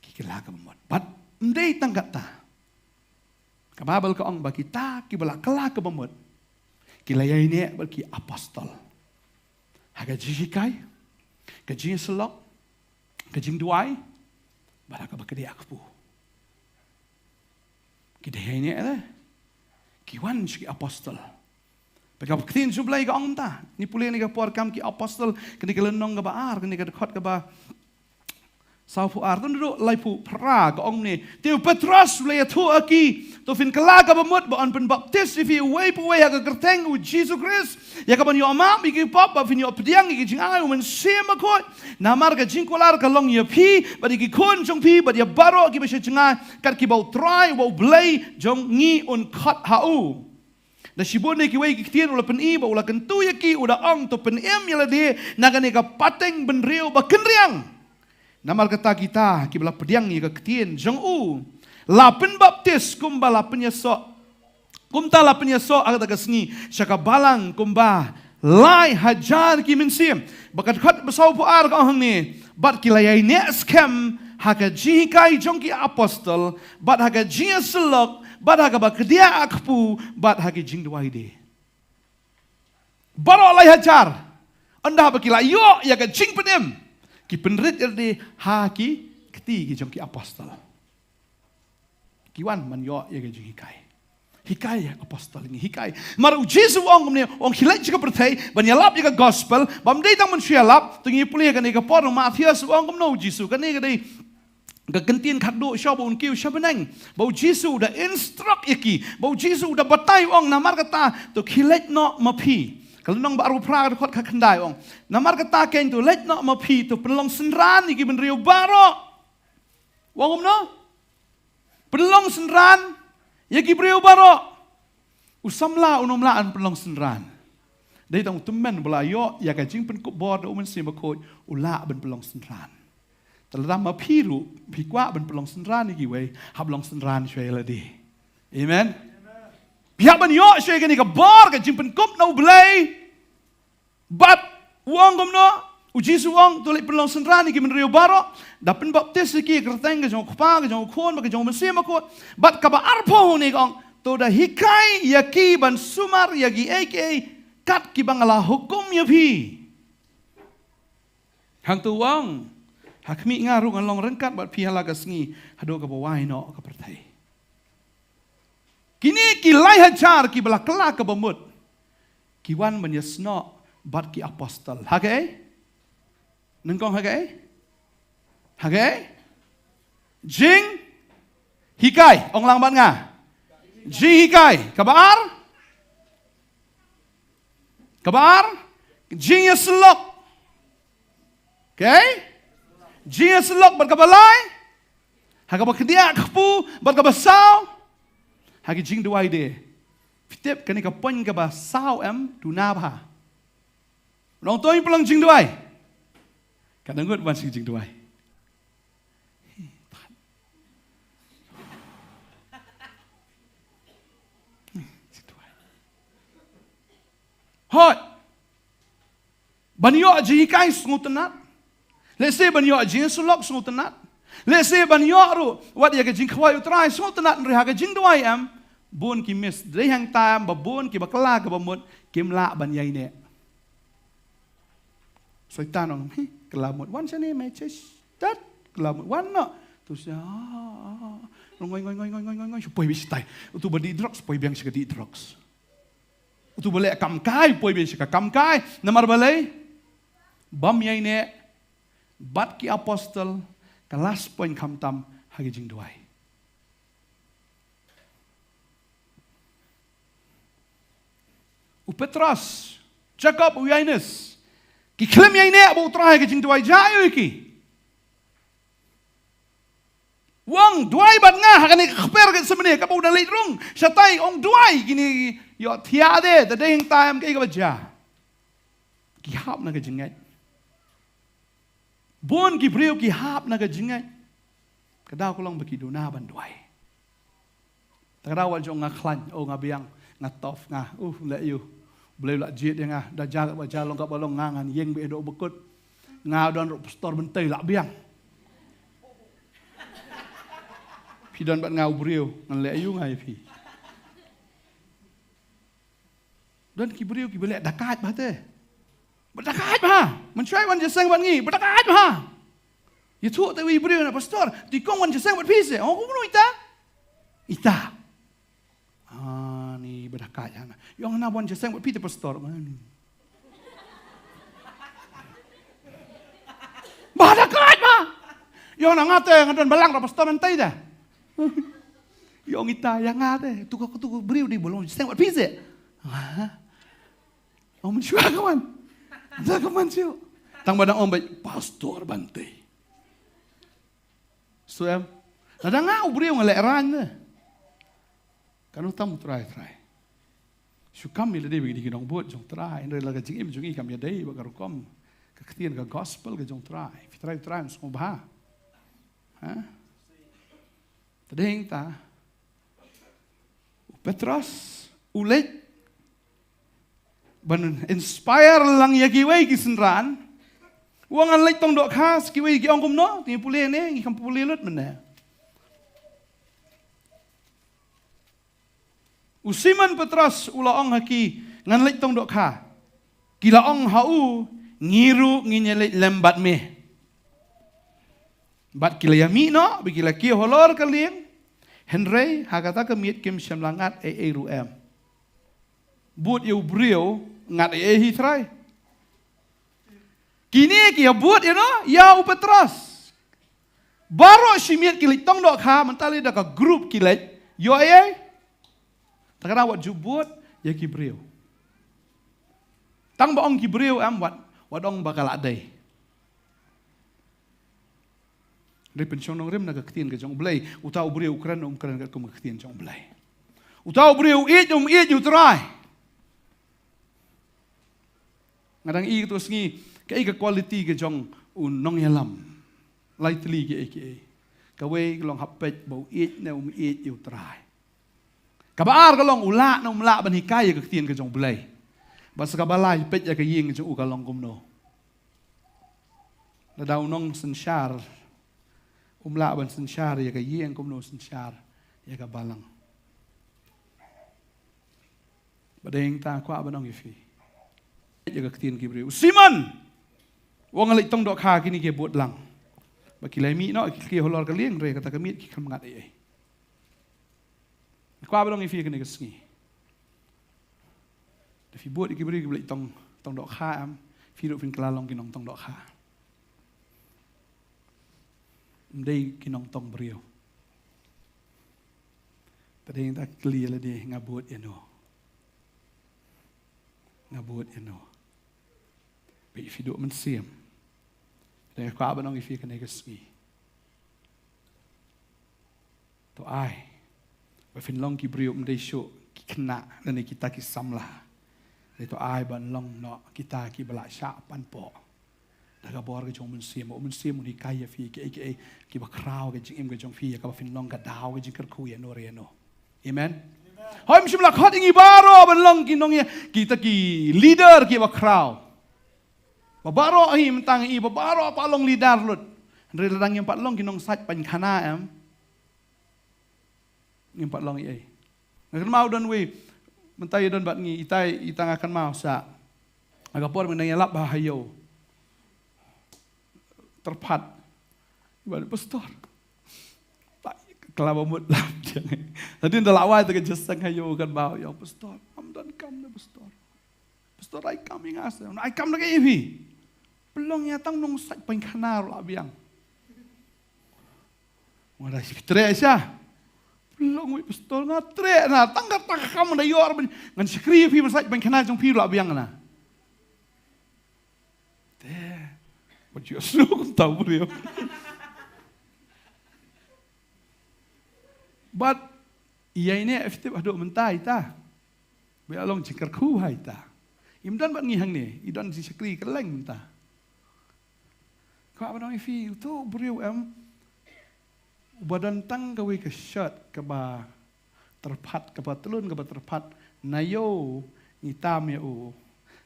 ki kylla kaba mut. Bad ym dei tang katta. Ka Baibl ka ong ba kita kiba la kylla kaba mut ki la ïaineh bad ki apostol ha ka jinghikai, ka jingïasyllok, ka jingduwai, bad ha kaba kdiah kpu. Ki dei ïaineh te, ki wan sha ki apostol. Bad ka ktien jong U Blei ka ong kumta, ngi pule ïa kane ka por kam Ki Apostol, kane ka lynnong kaba ar, kane ka dkhot kaba sawphew ar, tang naduh laiphew phra, ka ong kumne: Te u Petros u la ïathuh ha ki, to phin kylla kaba mut, bad yn pynbaptis ïa phi uwei pa uwei ha ka kyrteng U Jisu Khrist, ïa kaban ïoh map ïa ki pop, bad phin ïoh pdiang ïa ka jingai U Mynsiem Bakhuid. Namar ka jingkular ka long ïa phi bad ïa ki khun jong phi bad ïa baroh kiba sha jngai, kat kiba U Trai uba U Blei jong ngi un khot ha u. Na shibun de kiwei ki ktien u la pyni bad u la kyntu ïa ki, u da ong, to pynim ïa lade na kane ka pateng bynriew ba kynriang. Namar kata kita kiba la pdiang ïa ka ktien jong u la pynbaptis kumba la pynïasoh. Kumta la pynïasoh ha kata ka sngi sha ka balang kumba lai hajar ki mynsiem. Bad ka dkhot ba sawphew ar ka ong hangne, bad ki la ïaineh skhem ha ka jinghikai jong ki apostol, bad ha ka jingïasyllok, bad ha kaba khdiah kpu, bad ha ki jingduwai de. Baroh lai hajar. Ynda ba ki la ïoh ïa ka jingpynim, ki pynrit ïa lade ha ki kti ki jong ki apostol. Ki wan ban ïoh ïa ka jinghikai. Hikai ïa apostol ngi hikai. Namar u Jisu u ong kumne, u ong khie leit sha ka pyrthei ban ïalap ïa ka gospel, bym dei tang ban shu ïalap, to ngi pule kane ka por u Mathaios u ong kumno u Jisu, kane ka dei ka ktien khatduh sha ba un kiew sha bneng. Ba u Jisu u da instruct ïa ki, ba u Jisu u da batai u ong namar kata to khie leit noh ma phi. Ka lynnong ba arphew phra ka dkhot khatkhyndai u ong, namar kata kein to leit noh ma phi to pynlong synran ïa ki bynriew baroh. U ong kumno? Pynlong synran ïa ki briew baroh. U samla un ym lah ban pynlong synran. Dei tang u tymmen ba la ïoh ïa ka jingpynkup bor da u Mynsiem Bakhuid u lah ban pynlong synran. Te lada ma phi ruh phi kwah ban pynlong synran ïa kiwei, hap long synran shuwa ïa lade. Amen. Phi hap ban ïoh shuwa ïa kane ka bor ka jingpynkup na U Blei. Bad u ong kumno? U Jisu u ong, to leit pynlong synran ïa ki bynriew baroh, da pynbaptis ïa ki ha ka kyrteng ka jong u Kpa, ka jong u Khun, bad ka jong u Mynsiem Bakhuid. Bad kaba arphew hangne ka ong, to da hikai ïa ki ban sumar ïa kiei kiei kat kiba nga la hukum ïa phi. Hangto u ong, ha khmih nga ruh ngan long ryngkat bad phi ha la ka sngi haduh kaba wai noh ka pyrthei. Kine ki lai hajar kiba la kylla kaba mut ki wan ban ïasnoh bad ki apostol. Ha kaei? Nyngkong ha kaei? Ha kaei? Jinghikai. Ong lang bad nga. Jinghikai. Kaba ar? Kaba ar? Jingïasyllok. Okay? Jingïasyllok bad kaba lai. Ha kaba khyndiat kpu bad kaba saw. Ha ki jingduwai de. Phi tip kane ka point kaba saw em, duna bha. Nongtoi pynlong jingduwai. Ka dang ngut ban sing jingduwai. Hoi. Ban ïoh jinghikai sngewtynnat. Lehse ban ïoh jingïasyllok sngewtynnat. Lehse ban ïoh ruh wat ïa ka jingkhawai U Trai sngewtynnat, hynrei ha ka jingduwai em bun ki miss. Dei hangtam ba bun kiba kylla kaba mut kim lah ban ïaineh. Soitan ong, hi, kylla mut wan shane, me church. Tat, kylla mut wan noh. Tu sa, ngoi ngoi ngoi ngoi ngoi ngoi. Shu poi beit shatai. Utu ba dih drugs, poi biang sha ka dih drugs. Utu ba leh kam kai, poi biang sha ka kam kai. Namar balei? Bym ïaineh bad ki apostol, ka last point khamtam ha ki jingduwai. U Petros, Jakob, u Ïoannis, ki khlem ïaineh bad U Trai ha ki jingduwai, jia aïu ïa ki? U ong duwai bad nga ha kane ka kper Gethsemane, kaba u dang leit rung shatai, ong duwai, kine ïohthiah de, te dei hangta em kaei kaba jia? Ki hap na ka jingngeit. Bun ki briew ki hap na ka jingngeit. Ka daw ka long ba ki duna ban duwai. Te ka daw wat jong nga khlaiñ, oh nga biang, nga tough nga, uh, leh aïu. Blei la jied ïa nga, da jia kaba jia, long kaba long, nga ngan ïeng beit haduh ba kut. Nga don ruh pastor Myntoi, la biang. Phi don bad nga u briew, ngan leh aïu nga ïa phi. Don ki briew kiba leh dakait bha te. Ba dakait bha. Mynshuwa wan jingïaseng bad ngi, ba dakait bha. Ïathuh te uwei u briew na, pastor, te kong wan jingïaseng bad phi se. Ong, kumno ita? Ita. Ah, ni ba dakait hana. Ïong, hana wan jingïaseng bad phi te pastor. Ba dakait bha. Ïong, na nga te nga don balang da pastor Myntoi te. Ïong, ita ïa nga te. Tu ka, tu ka briew dei ba long jingïaseng bad phi se. Ah. Oh, mynshuwa ka wan. Mynshuwa ka wan shuh. Tang ba dang ong beit pastor Myntoi. Sngewthuh em? Lada nga u briew nga lehraiñ ne. Katno tam U Trai, Trai. Shu kam ïa lade ba ngi dei ki nongbud jong Trai, hynrei la ka jingim jong ngi kam ïadei bad ka rukom ka ktien ka gospel ka jong Trai. Phi trai, Trai un sngewbha. Ha? Te dei hangta u Petros u leit ban inspire lang ïa kiwei ki synran. U ong ngan leit tong dohkha. Sa kiwei ki ong kumno? Te ngi pule ne, ngi kam pule lut mynne. U Simon Petros u la ong ha ki, ngan leit tong dohkha. Ki la ong ha u, ngi ruh ngin ïaleit lem bad me. Bad ki la ïamih noh, bad ki la kiew halor ka lieng. Hynrei ha kata ka miet kim shym la ngat ei ei ruh em. Bud ïa u briew ngat ei ei hi Trai. Kine ki ïa bud ïa no, ïa u Petros. Baroh shi miet ki leit tong dohkha, mynta lei da ka group ki leit. Ïoh ei ei. Te ka dang wat ju bud ïa ki briew. Tang ba ong ki briew em, wat, wat ong ba ka la dei. Dei pynshong nongrim na ka ktien ka jong U Blei. Uta u briew u kren, um kren katkum ka ktien jong U Blei. Uta u briew u ïeit, um ïeit ïa U Trai. Nga dang ïohi katto sngi kaei ka quality ka jong u nongïalam. Lai tylli kiei kiei. Kawei ka long hap peit ba u ïeit ne um ïeit ïa U Trai. Kaba ar ka long u lah ne um lah ban hikai ïa ka ktien ka jong U Blei. Bad sa kaba lai, peit ïa ka ïing jong u ka long kumno. Lada u nongsynshar um lah ban synshar ïa ka ïing, kumno synshar ïa ka balang. Bad dei hangta kwah ban ong ïa phi, ïa ka ktien ki briew. U Simon u ong ngan leit tong dohkha, kine ki bud lang. Bad ki la mih noh, ki kiew halor ka lieng, hynrei kata ka miet kim ngat ei ei. Kwah ban ong ïa phi kane ka sngi, da phi bud ïa ki briew kiba leit tong, tong dohkha em, phi ruh phin kylla long ki nongtong dohkha. Ym dei ki nongtong briew. Te dei hangta kylli ïa lade, nga bud ïa no? Nga bud ïa no? Phi, phi duh mynsiem. Te nga kwah ban ong ïa phi kane ka sngi, to ai ba phin long ki briew, ym dei shuh ki khynnah lane kita ki samla. Hynrei to ai ban long noh kita kiba la shah panpoh da ka bor ka jong U Mynsiem. U Mynsiem un hikai ïa phi kiei kiei kiba khraw ka jingim ka jong phi, ïa kaba phin long ka daw ka jingkyrkhu ïa no re ïa no. Amen. Hooid, ym shym la khot ïa ngi baroh ban long ki nongïa, kita ki leader kiba khraw. Ba baroh hi mynta ngi, ba baroh pat long leader lut. Hynrei lada ngim pat long ki nongsait painkhana em, ngim pat long ei ei. Nga kynmaw don wei, mynta ïa don bad ngi, ita, ita nga kynmaw sa. Ha ka por mynta ngi ïalap ha ïew tyrpad. Ba pastor, ta ka la ba mut lam jang. Hadien da la wai ta ka jesang ha ïew, kynmaw ïa u pastor, ym don kam ne pastor. Pastor, ai kam ïa nga sa. Ai kam da kaei phi? Pynlong ïa tang nongsait painkhana ruh la biang. Nga da shi treh sha. Pynlong wei pastor, nga treh na, tang ka, tang ka kam da ïoh ban ngan shakri ïa phi, ban sait painkhana jong phi ruh la biang na. Te, wat ju snu kum tau briew. Bad ïa ine effective haduh mynta ita. Ba ïa long jingkyrkhu ha ita. Im don bad ngi hangne, i don jingshakri kylleng mynta. Kwah ban ong ïa phi, uto u briew em, uba don tang kawei ka shirt kaba tyrpad, kaba tlun kaba tyrpad, na ïew ngi tam ïa u.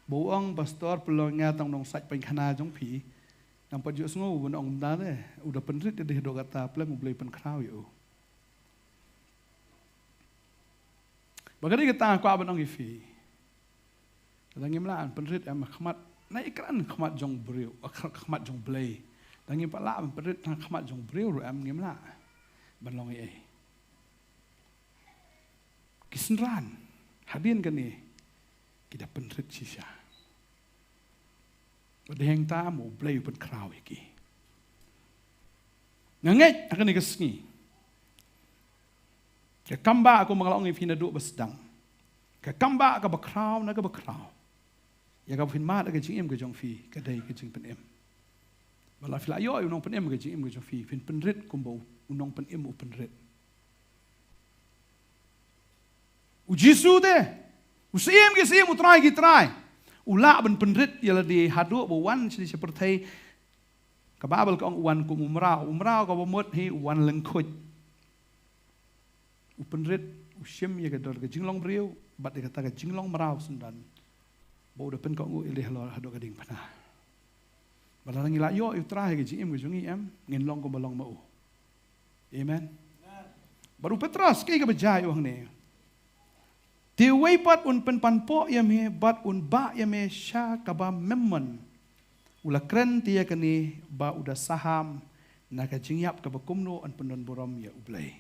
Ba u ong, pastor, pynlong ïa nga tang nongsait painkhana jong phi. Ngam pat ju sngew ban ong kumta te, u da pynrit ïa dei haduh katta, pleng U Blei pynkhraw ïa u. Ba ka dei kata nga kwah ban ong ïa phi. Lada ngim lah ban pynrit em ha khmat, na i kren khmat jong briew, ha khmat jong Blei. Lada ngim pat lah ban pynrit ha khmat jong briew ruh em, ngim lah ban long ei ei. Ki synran hadien kane ki da pynrit shisha. Bad hangta mo U Blei u pynkhraw ïa ki. Nga ngeit ha kane ka sngi, ka kam ba, kumba nga la ong ïa phi naduh ba sdang, ka kam ba kaba khraw na kaba khraw ïa kaba phin mad ha ka jingim ka jong phi ka dei ka jingpynim. Ba la phi la ïoh ïa u nongpynim ka jingim ka jong phi, phin pynrit kumba u, u nongpynim u pynrit. U Jisu te U Syiem ki syiem, u Trai ki trai. U lah ban pynrit ïa lade haduh ba u wan sha pyrthei. Ka Baibl ka ong u wan kum u mraw. U mraw kaba mut hi u wan lyngkhuid. U pynrit, u shim ïa ka dor ka jinglong briew bad ïa kata ka jinglong mraw syndon. Ba u da pynkohnguh ïa lade halor haduh ka diengphna. Ba lada ngi la ïoh ïa u Trai ha ka jingim ka jong ngi, em, ngin long kumba long ma u. Amen. Bad u Petros, kaei kaba jia ïa u hangne? Te uwei pat un pynpaw ïa me bad un bah ïa me sha kaba mem mon. U la kren te ïa kane ba u da saham na ka jingïap kaba kumno yn pyndon burom ïa U Blei.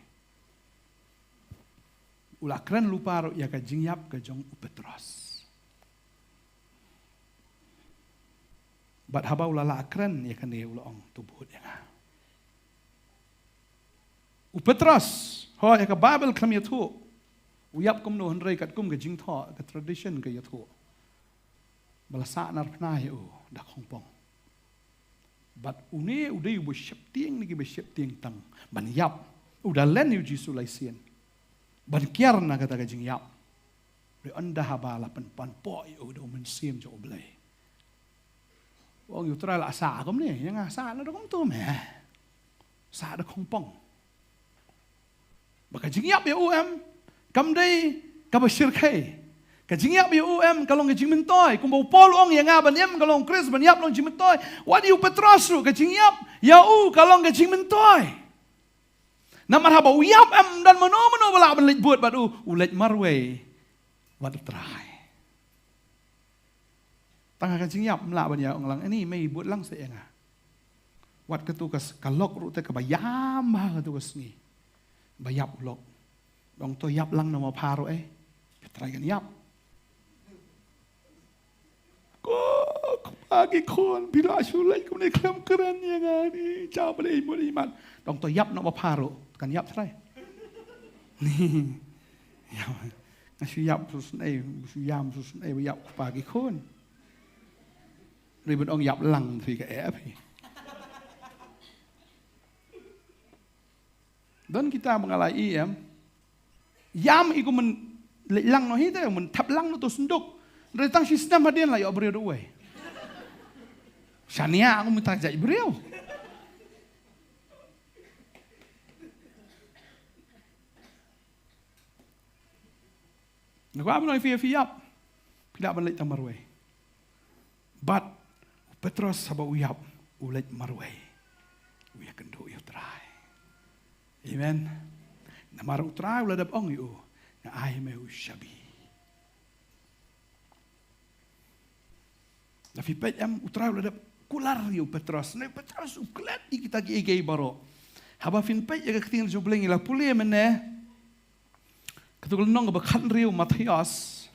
U la kren lypa ruh ïa ka jingïap ka jong u Petros. Bad haba u la lah kren ïa kane, u la ong, to bud ïa nga. U Petros, ho, ïa ka Baibl khlem ïathuh u ïap kumno, hynrei katkum ka jingthoh, ka tradition ka ïathuh, ba la sah narphna ïa u da khongpong. Bad une u dei uba sheptieng na kiba sheptieng tang ban ïap. U da len ïa u Jisu lai sien ban kiar na kata ka jingïap. Hynrei ynda haba la pynpaw ïa u da u Mynsiem jong U Blei, u ong, ïa u Trai, la sah kumne ïa nga? Sah la da kumto me, sah da khongpong. Ba ka jingïap ïa u, em, kam dei kaba shyrkhei. Ka jingïap ïa u, em, ka long ka jingmyntoi. Kumba u Paul u ong, ïa nga ban im ka long Khrist, ban ïap long jingmyntoi. Wat ïa u Petros ruh, ka jingïap ïa u ka long ka jingmyntoi. Namar haba u ïap, em, ym don mano mano ba lah ban leit bud bad u, u leit marwei bad U Trai. Tang ha ka jingïap ym lah ban ïa ong lang, ani, mei bud lang sa ïa nga. Wat katu ka s-, ka lok ruh te kaba ïam ha katu ka sngi ba ïap u lok. Ong, to ïap lang noh ma pha ruh, eh. Phi trai kan ïap. Ko, ko pa ki khun, phi la shu leit kumne khlem kren ïa nga ni, cha ba lei mut imat. Ong, to ïap noh ma pha ruh, kan ïap trai. Ni. Ïa, nga shu ïap susnei, shu ïam susnei ba ïap ko pa ki khun. Ri ban ong ïap lang phi ka eh phi. Don kita ba nga la ïam. Ïam i, ko men leit lang noh hi te, men thep lang noh to senduk. Ri tang shi snem hadien la ïoh briew da uwei. Shania, ko men ta jait briew. Nga kwah ban ong ïa phi, phi ïap, phi lah ban leit tang marwei. Bad u Petros haba u ïap, u leit marwei. U ïakynduh ïa u Trai. Amen. Namar u Trai u la dep ong ïa u, nga ai me u shabi. Lada phi peit em, u Trai u la dep kular ïa u Petros. Nai u Petros u klet ïa kita kiei kiei baroh. Haba phin peit ïa ka ktien jong u Blei ngi la pule mynne. Katu ka lynnong kaba khathynriew Mathaios.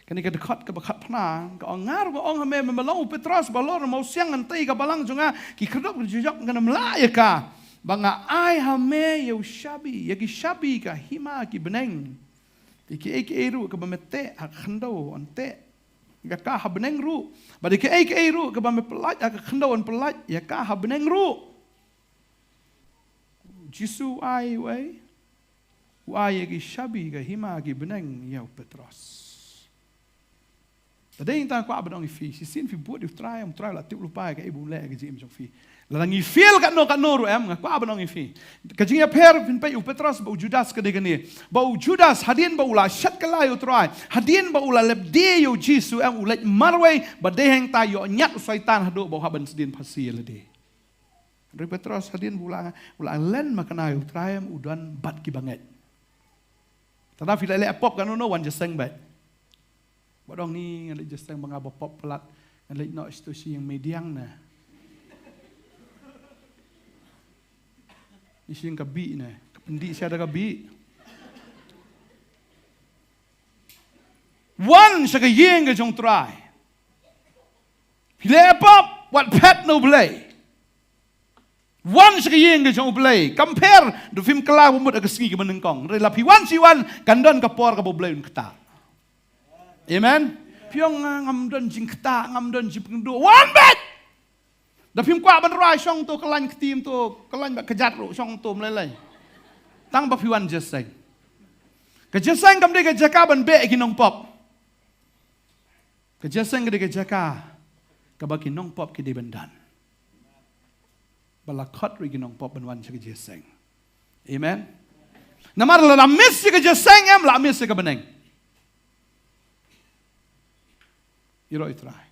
Kane ka dkhot kaba khatphra. Ka ong, nga ruh nga ong ha me, me long u Petros, ba halor u mawsiang ngan tei ka balang jong nga, ki khyrdop ki jujok ngan ym lah ïa ka. Ba nga ai ha me ïa u shabi, ïa ki shabi ka hima ki bneng. Ïa kiei kiei ruh kaba me teh ha ka khyndew yn teh ïa ka ha bneng ruh. Bad ïa kiei kiei ruh kaba me pyllait ha ka khyndew yn pyllait ïa ka ha bneng ruh. Jisu u ai, u ai, u ai ïa ki shabi ka hima ki bneng ïa u Petros. Te dei ngi ta kwah ban ong ïa phi, shisien phi bud ïa u Trai, u Trai u la tip lypa ïa kaei ba un leh ha ka jingim jong phi. Lada ngi fail katno katno ruh em, nga kwah ban ong ïa phi. Ka jingïapher phin peit u Petros bad u Judas ka dei kane. Ba u Judas hadien ba u la shet kylla ïa u Trai, hadien ba u la leh die ïa u Jisu em, u leit marwei, bad dei hangta ïoh ñiat u Soitan haduh ba u hap ban sdien phasi ïa lade. Hynrei u Petros hadien ba u la, u la len makna ïa u Trai em, u don bad ki bangeit. Te lada phi leh leh pop katno katno, wan jingïaseng bad. Wat ong ni, ngan leit jingïaseng ba nga ba pop palat, ngan leit noh sha ïing Meidiang na. Ni sha ïing ka Bih na, ka pyndih sha da ka Bih. Wan sha ka ïing ka jong u Trai. Phi leh pop, wat phet na u Blei. Wan sha ka ïing ka jong u Blei. Kam pher, da phim kylla ba mut ha ka sngi kaba nyngkong. Hynrei lada phi wan shi wan, kan don ka por kaba u Blei un ktah. Amen. Phi ong, nga ngam don jingktah, ngam don jingpynduh. Wan beit. Da phim kwah ban rwai, shong to, kylla ktien to, kylla bad kjat ruh, shong to ym lei lei. Tang ba phi wan jingïaseng. Ka jingïaseng kam dei ka jaka ban beh ïa ki nongpop. Ka jingïaseng ka dei ka jaka kaba ki nongpop ki dei ban don. Ba la khot ruh ïa ki nongpop ban wan sha ka jingïaseng. Amen. Namar lada miss ïa ka jingïaseng em, la miss ïa ka bneng. Ïaroh ïa U Trai.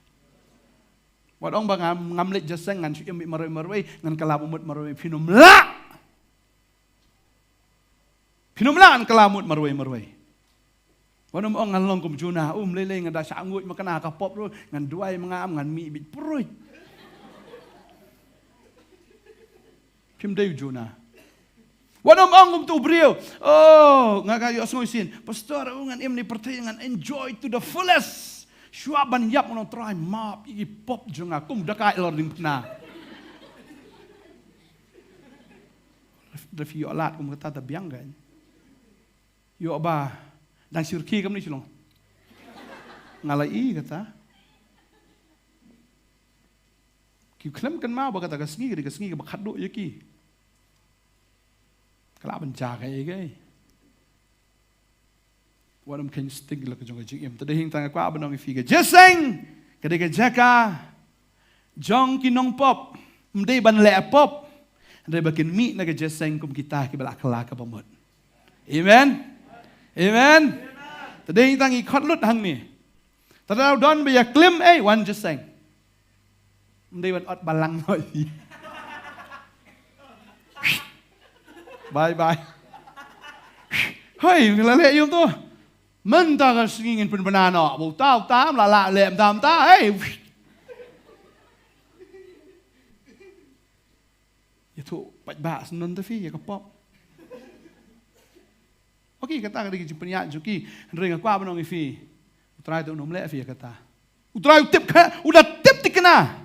Wat ong ba ngam, ngam leit jingïaseng, ngan shu im beit marwei marwei, ngan kylla mut marwei, phin ym lah. Phin ym lah ngan kylla mut marwei marwei. Wat nym ong ngan long kum Jonah, um lei lei nga da shah nguid ma kane ka pop ruh, ngan duwai ma nga, ngan mih beit pruid. Phim dei u Jonah. Wat nym ong kum uto u briew, oh, nga ka ïohsngew shisien, Pastor, oh, ngan im ha pyrthei, ngan enjoy to the fullest. Shuwa ban ïap ngan ong, Trai map ïa ki pop jong nga, kum da ka ïalor diengphna. Lada phi ïoh lad kum kata, ta biang kan. Ïoh ba dang syrkhie kumne shu long. Nga la ïohi kata. Ki khlem kynmaw ba kata ka sngi ka dei ka sngi kaba khatduh ïa ki. Ka lah ban jia kaei kaei. Wat nym kheiñ sting la ka jong ka jingim. Te dei hangta nga kwah ban ong ïa phi, ka jingïaseng ka dei ka jaka jong ki nongpop. Ym dei ban leh pop, hynrei ba kin mih na ka jingïaseng kum kita kiba la kylla kaba mut. Amen. Amen. Te dei hangta ngi khot lut hangne. Te lada u don ba ïaklim, ei, wan jingïaseng. Ym dei ban ot balang noh ïa phi. Bye bye. Hei, ngi la leh ïa uto. Mynta ka sngi ngin pynbna noh. Ba uta uta, ym lah lah leh mynta mynta. Hei. Ïathuh paidbah syndon te phi ïa ka pop. Okay, kata ka dei ka jingpynïaid jong ki. Hynrei nga kwah ban ong ïa phi, U Trai te un ym leh ïa phi ïa kata. U Trai u tip ka, u da tip thikna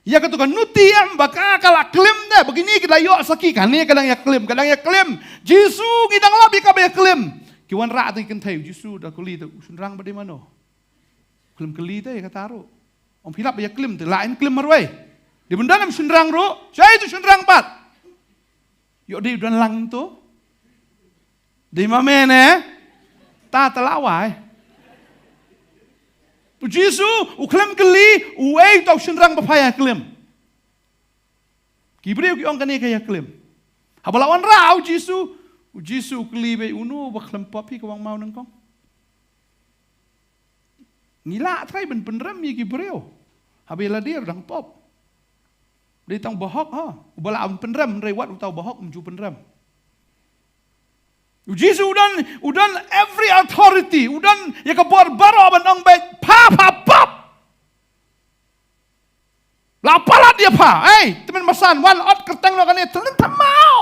ïa kato ka nuti em, ba ka, ka la klim de, ba kine ki da ïoh sakhi, kane ka dang ïaklim, ka dang ïaklim. Jisu, ngi dang lap ïa kaba ïaklim. Ki wanrah tang ki kynthei, Jisu da kylli te, u shynrang ba dei mano? Khlem kylli te ïa kata ruh. Ong, phi lap ba ïaklim te, lah ban klim marwei. Dei ban don em shynrang ruh? Shaei uto u shynrang pat? Ïoh dei u don lang to. Dei ma me ne? Ta, ta la wai. U Jisu u khlem kylli, uei uta u shynrang ba pha ïaklim. Ki briew ki ong kane ka ïaklim. Haba la wanrah u Jisu, u Jisu u kylli beit, uno ba khlem pop hi ka wang maw nyngkong? Ngi lah trai ban pynrem ïa ki briew haba ïa lade ruh dang pop. Dei tang bahok ha uba lah ban pynrem, hynrei wat uta u bahok um ju pynrem. U Jisu u don, u don every authority, u don ïa ka bor baroh ban ong beit pha, pha pop. La palat ïa pha, ei, tymmen basan, wan ot kyrteng noh kane, tymmen thymmai.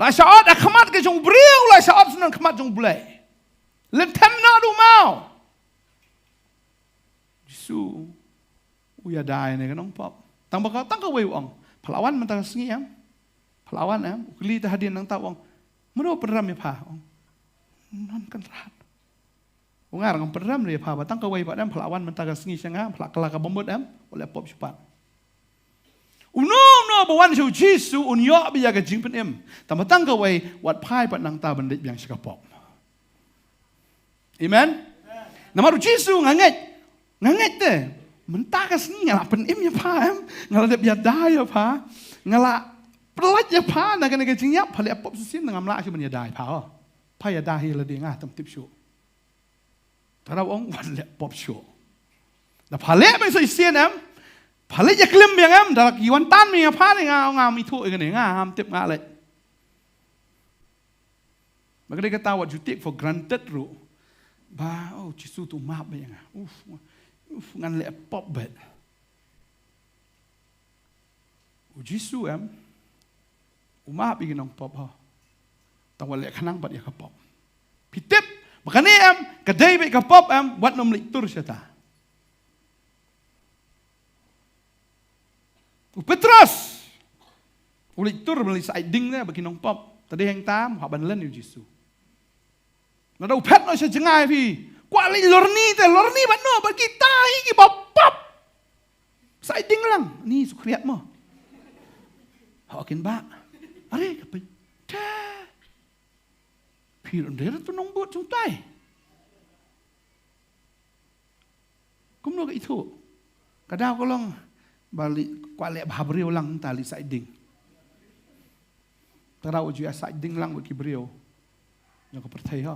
La shah ot ha khmat ka jong u briew, la shah ot syndon khmat jong u Blei. Lynthem noh da u maw. Jisu u ïada ïa kane ka nongpop. Tang ba ka, tang kawei u ong, pha la wan mynta ka sngi em? Pha la wan em? U kylli te hadien nangta u ong, mano pynrem ïa pha? U ong, Nongkynrad. U ong, nga ruh ngam pynrem ïa pha, ba tang kawei pat em, pha la wan mynta ka sngi sha nga, pha la kylla kaba mut em, wat leh pop shuh pat. Uno uno ba wan sha u Jisu un ïoh beit ïa ka jingpynim. Tang ba tang kawei, wat phai pat nangta ban leit biang sha ka pop. Amen. Namar u Jisu, nga ngeit, nga ngeit te, mynta ka sngi nga la pynim ïa pha em, nga la dep ïada ïa pha, nga la pyllait ïa pha na kane ka jingïap, pha leh pop shisien, ngam lah shuh ban ïada ïa pha. Pha ïada hi lade, nga tam tip shuh. Te u ong, wat leh pop shuh. Da pha leh beit sa shisien em, pha leit ïaklim biang em, da ki wan tan biang ïa pha ne, nga ong, ngam ithuh ïa kane, nga ngam tip, nga leit. Ba ka dei kata, wat ju take for granted ruh ba, oh, Jisu to map beit ïa nga. Uf, uf, ngan leh pop beit. U Jisu em, u map ïa ki nongpop ha. Tang wat leh khnang pat ïa ka pop. Phi tip ba kane em, ka dei beit ka pop em, wat nym leit tur shata. U Petros u leit tur ban leit sa ai ding ne ba ki nongpop. Te dei hangta u hap ban len ïa u Jisu. Lada u phet noh sha jngai, phi kwah leit lorni te, lorni bad no, bad kita hi kiba pop. Sa ai ding lang, ni shu khriat mo. Ho kin ba. Are ka pynta. Phi ruh ym dei ruh tu nongbud jong tai. Kumno ka ithuh? Ka daw ka long ba leit kwah leh bha briew lang, ta leit sah ding. Tang daw ju ïa sah ding lang bad ki briew jong ka pyrthei, ho.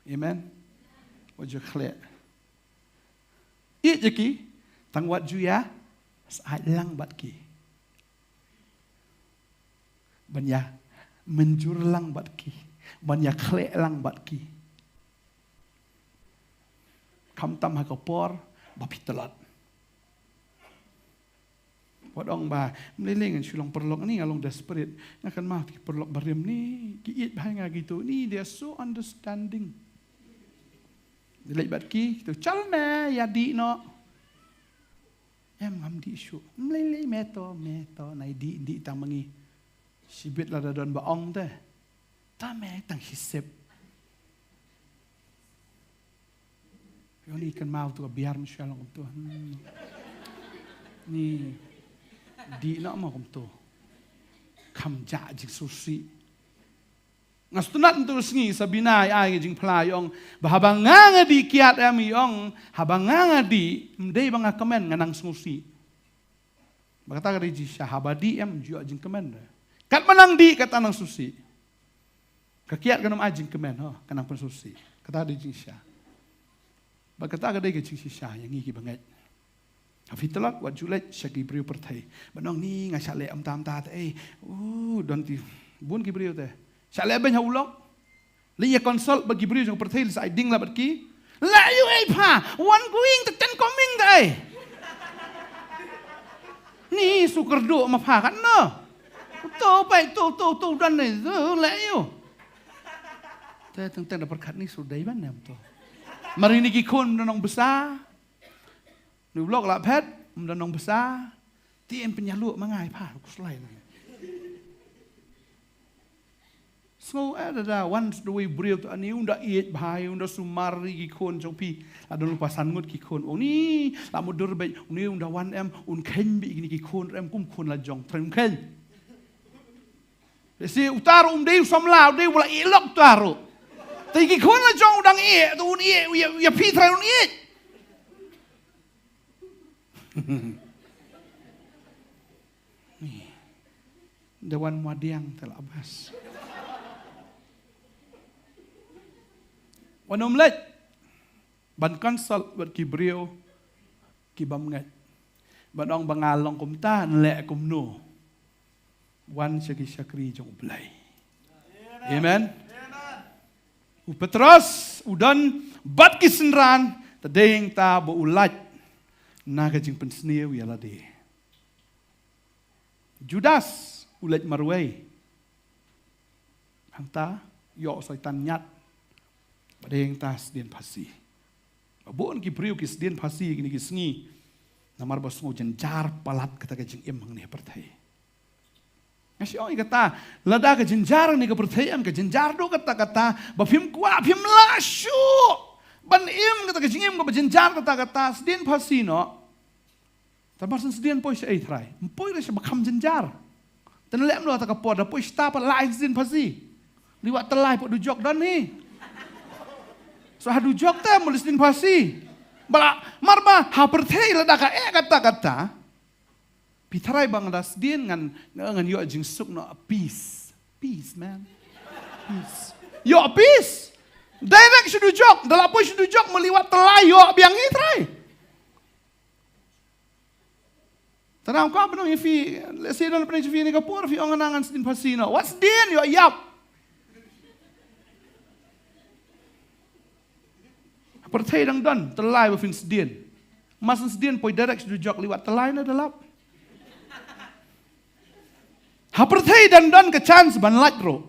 Amen. Wat ju khleh. Ïeit ïa ki, tang wat ju ïa sah lang bad ki. Ban ïa mynjur lang bad ki. Ban ïa khleh lang bad ki. Khamtam ha ka por ba phi tlot. Wat ong ba, ym lei lei ngan shu long paralok ni, nga long desperate. Nga kynmaw ki paralok barim ni, ki ïeit bha ïa nga kito ni, they are so understanding. Leit bad ki, kito, "Chal me, ïa dih noh." Em, ngam dih shuh. "Ym lei lei, me to, me to, nai dih, dih tang ma ngi." Shibit lada don ba ong te, "Ta me tang shisep." Ïa ni kynmaw tu ka biar, mynshuwa long kumto. Hmm. Ni dih noh mo kumto. Kham jah jingsngewsih. Nga sngewtynnat mynta ka sngi Sabina i ai ka jingphla, i ong ba haba nga nga dih kiad em, i ong, haba nga nga dih, ym dei ba nga kmen, nga nang sngewsih. Ba kata ka dei jingshisha, haba dih em, ym ju ïoh jingkmen re. Katba nang dih, kata nang sngewsih. Ka kiad kan ym ai jingkmen, ho, ka nang pynsngewsih. Kata ka dei jingshisha. Ba kata ka dei ka jingshisha ïa ngi ki bangeit. Ha phi tlot, wat ju leit sha ki briew pyrthei. Ba nong ni nga shah leh ym tam ta te, eh. Uh, don ki, bun ki briew te. Shah leh beiñ ha u lok. Leit ïa consult bad ki briew jong pyrthei, leit sah ding la bad ki. Leh ïa u ei pha, one going to ten coming te, eh. Ni su kyrduh ma pha katno. To pai, to, to, to, don ni, to, leh ïa u. Te teng teng da pyrkhat ni su dei ban em to. Mar ini ki khun da nong bsa. Ni u lok la phet, ym don nong bsa. Ti em pynïaluh ma nga i pha, khuslai na. Sngew eh da da, wan da wei briew to ani, un da ïeit bha, un da sumar ïa ki khun jong phi. La don lypa san ngut ki khun. Uni, la mutdur beit, uni un da wan em, un kheiñ beit kine ki khun em, kum khun la jong, thrang kheiñ. Te si uta ruh um dei u samla, u dei u la ïeh lok uta ruh. Te ki khun la jong u dang ïeh, te un ïeh, u ïa, u ïa phi trai un ïeh. Ni. Da wan madiang te la bas. Wan um leit. Ban consult bad ki briew ki bym ngeit. Ban ong ba nga long kumta, yn leh kumno. Wan sha ki shakri jong U Blei. Amen. U Petros u don bad ki synran, te dei hangta ba u lait na ka jingpynsniew ïa lade. Judas u leit marwei. Hangta ïoh Soitan ñiad. Ba dei hangta sdien phasi. Ba bun ki briew ki sdien phasi kine ki sngi. Namar ba sngew jynjar palat kata ka jingim hangne ha pyrthei. Nga shu ong ïa kata, lada ka jynjar hangne ha pyrthei em ka jynjar duh katta katta, ba phim kwah, phim lah shuh ban im kata ka jingim kaba jynjar katta katta, sdien phasi noh. Te mar shen sdien poi shaei trai? Ym poi re shaba kham jynjar. Te naleh mlo kata ka por, da poi shata pat la ai sdien phasi. Li wat tylli pat dujok don hi. So ha dujok te mut sdien phasi. Ba la, mar ba ha pyrthei lada ka eh katta katta. Phi trai ba nga da sdien ngan, ngan ïoh jingsuk noh, peace. Peace, man. Peace. Ïoh peace. Direct sha dujok, da la poi sha dujok mut li wat tylli ïoh biang hi trai. Te nga kwah ban ong ïa phi, lehse don pynïaid ïa phi ne ka por phi ong nga ngan sdien phasi noh. Wat sdien, ïoh ïap. Pyrthei dang don, tylli ba phin sdien. Mar shen sdien poi direct sha dujok, li wat tylli na da lap. Ha pyrthei dang don ka chance ban lait ruh.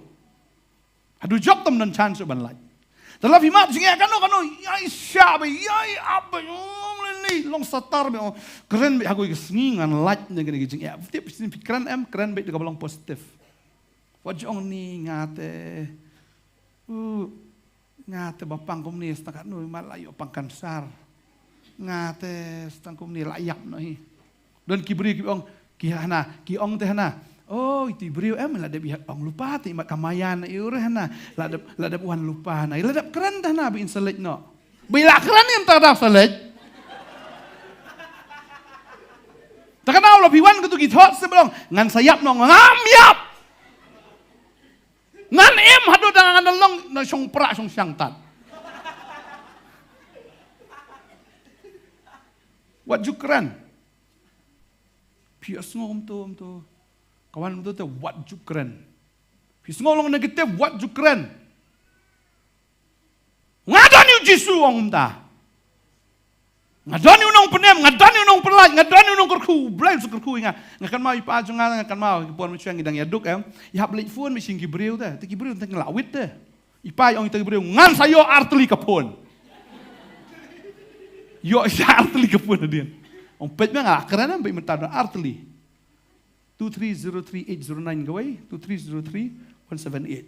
Ha dujok tam don chance ban lait. Te la phi mad jingeh kano kano, ïai shah beit, ïai ap beit, ong lei lei, long satar beit, ong kren beit ha kawei ka sngi ngan lait na kane ka jingeh. Tip shisien phi kren em, kren beit da kaba long positive. Wat ju ong ni nga te, uh, nga te ba pang kumne, sngewthuh katno, mat la ïoh pang kansar. Nga te sngewthuh kumne la ïap noh hi. Don ki briew ki ong, ki hana, ki ong te hana. Oh, iti briew em, la dep ïa ong lypa te, i mat ka Maïan i u re hana, la dep, la dep wan lypa na, la dep kren te hana, ba in sa leit noh. Ba i la kren em, ta da sa leit. Ta ka daw la phi wan ka tu ki thot se ba long, ngan sa ïap noh, ngam ïap. Ngan im haduh da ngan da long na shong pra shong shang tat. Wat ju kren. Phi ïohsngew kumto, kumto. Ka wan kumto te wat ju kren. Phi sngew long negative, wat ju kren. Nga don ïa u Jisu, ong kumta. Nga don ïa u nongpynim, nga don ïa u nongpyllait, nga don ïa u nongkyrkhu, U Blei u sa kyrkhu ïa nga. Nga kynmaw i pa jong nga, nga kynmaw ki por mynshuwa ngi dang ïaduk em. I hap leit phone mynsiem ki briew te. Te ki briew te ngi la wit te. I pa i ong ïa ki briew, ngan sa ïoh artylli ka phone. Ïoh sa artylli ka phone hadien. Ong peit ma nga la kren em, ba i mynta don artylli. Two three zero three eight zero nine kawei, two three zero three one seven eight.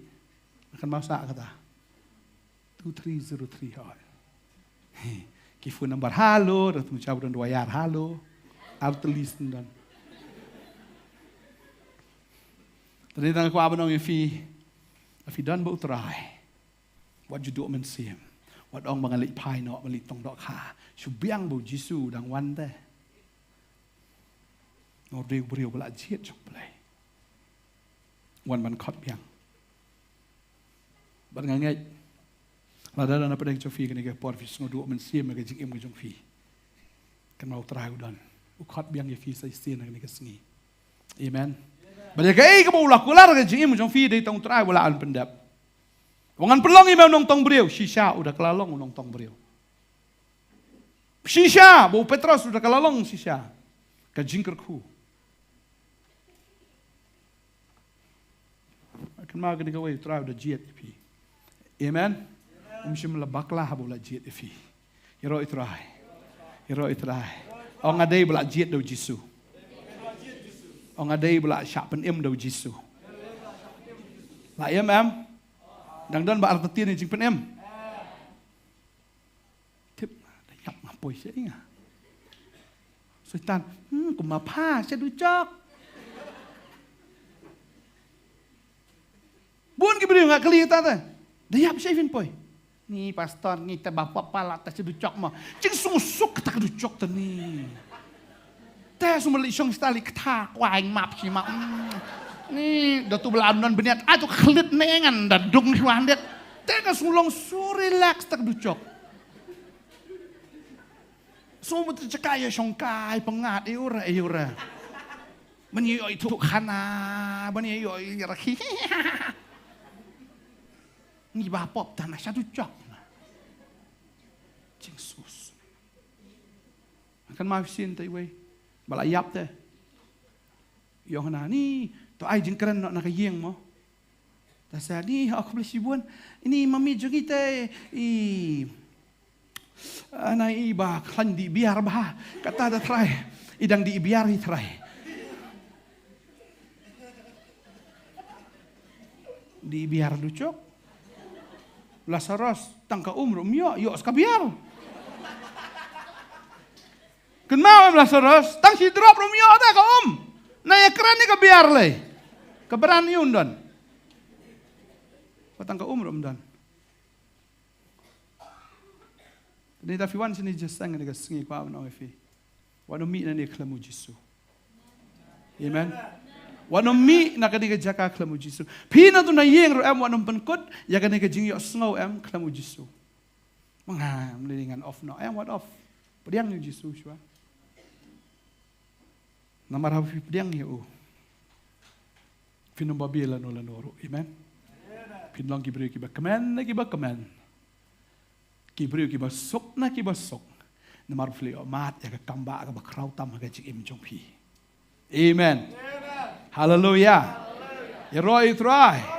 Nga kynmaw sa kata. Two three zero three, hoi. Ki phone number halo, da tu cha ba don dua ïar halo. Artylli shen don. Te dei tang kwah ban ong ïa phi. Phi don bad U Trai. Wat ju duh mynsiem. Wat ong ba nga leit phai noh, ba leit tong dohkha. Shu biang ba u Jisu u dang wan te. Nor dei u briew ba la jied jong U Blei. Wan ban khot biang. Bad nga ngeit, lada don na pdeng jong phi kane ka por phi sngew duh mynsiem ïa ka jingim ka jong phi, kynmaw U Trai u don. U khot biang ïa phi sa shisien ha kane ka sngi. Amen. Bad ïa kaei kaba u la kular ha ka jingim ka jong phi, dei tang U Trai ba la an pyndep. Wat ngan pynlong ïa me u nongtong briew, shisha u da kylla long u nongtong briew. Shisha, ba u Petros u da kylla long shisha. Ka jingkyrkhu. Kynmaw kane kawei, U Trai u da jied ïa phi. Amen. Um shym la bakla haba u la jied ïa phi. Ïaroh ïa U Trai. Ïaroh ïa U Trai. Ong nga dei ba la jied da u Jisu. Ong nga dei ba la shah pynim da u Jisu. La im em? Dang don ba artatien ïa jingpynim. Tip, da ïap nga poi sha ïa nga. Soitan, hmm, kumba pha sha dujok. Bun ki briew nga kylli kata te. Da ïap sha phin poi. Ni pastor, ngi te ba pop palat te sha dujok mo. Jingsuk suk kata ka dujok te ni. Te sumar leit shong sha ta leit kata kwai map shi map. Hmm. Ni da tu ba la non bniat, ai tu khlit ne ngan da dung shi wan det. Te ka sung long su relax ta ka dujok. Sumar te jaka ïa shong kai pyngngad ïa u re ïa u re. Ban ïa ïoh ïa tu khana, ban ïa ïoh ïa rakhi. Ngi ba pop ta na sha dujok. Jingsus. Kan ma shisien te iwei. Ba la ïap te. Ïong hana ni, to ai jingkren noh na ka ïing mo. Ta sa ni, ha, khublei shibun. Ini mami jong i te, i, ana i ba khlaiñ dih biar bha. Kata da Trai. I dang dih biar i Trai. Dih biar dujok. Lasaros, tang ka um ruh ym ïoh, ïoh sa ka biar. Kynmaw em Lasaros, tang shi drop ruh ym ïoh da ka um. Na ïa kren ïa ka biar lei. Ka bran ïa u ym don. Ba tang ka um ruh ym don. Te da phi wan shane jingïaseng kane ka sngi kwah ban ong ïa phi. Wat nym mih nangne khlem u Jisu. Amen. Wat nym mih na kane ka jaka khlem u Jisu. Phi na tu na ïing ruh em wat nym pynkut ïa kane ka jingïohsngew em khlem u Jisu. Ma nga, ym dei ngan off noh em, wat off. Pdiang ïa u Jisu shuwa. Namar haba phi pdiang ïa u, phin ym babe lano lano ruh. Amen. Phin long ki briew kiba kmen, kiba kmen. Ki briew kiba suk na kiba suk. Namar phi la ïoh mad ïa ka kam ba kaba khraw tam ha ka jingim jong phi. Amen. Hallelujah. Ïaroh ïa u Trai.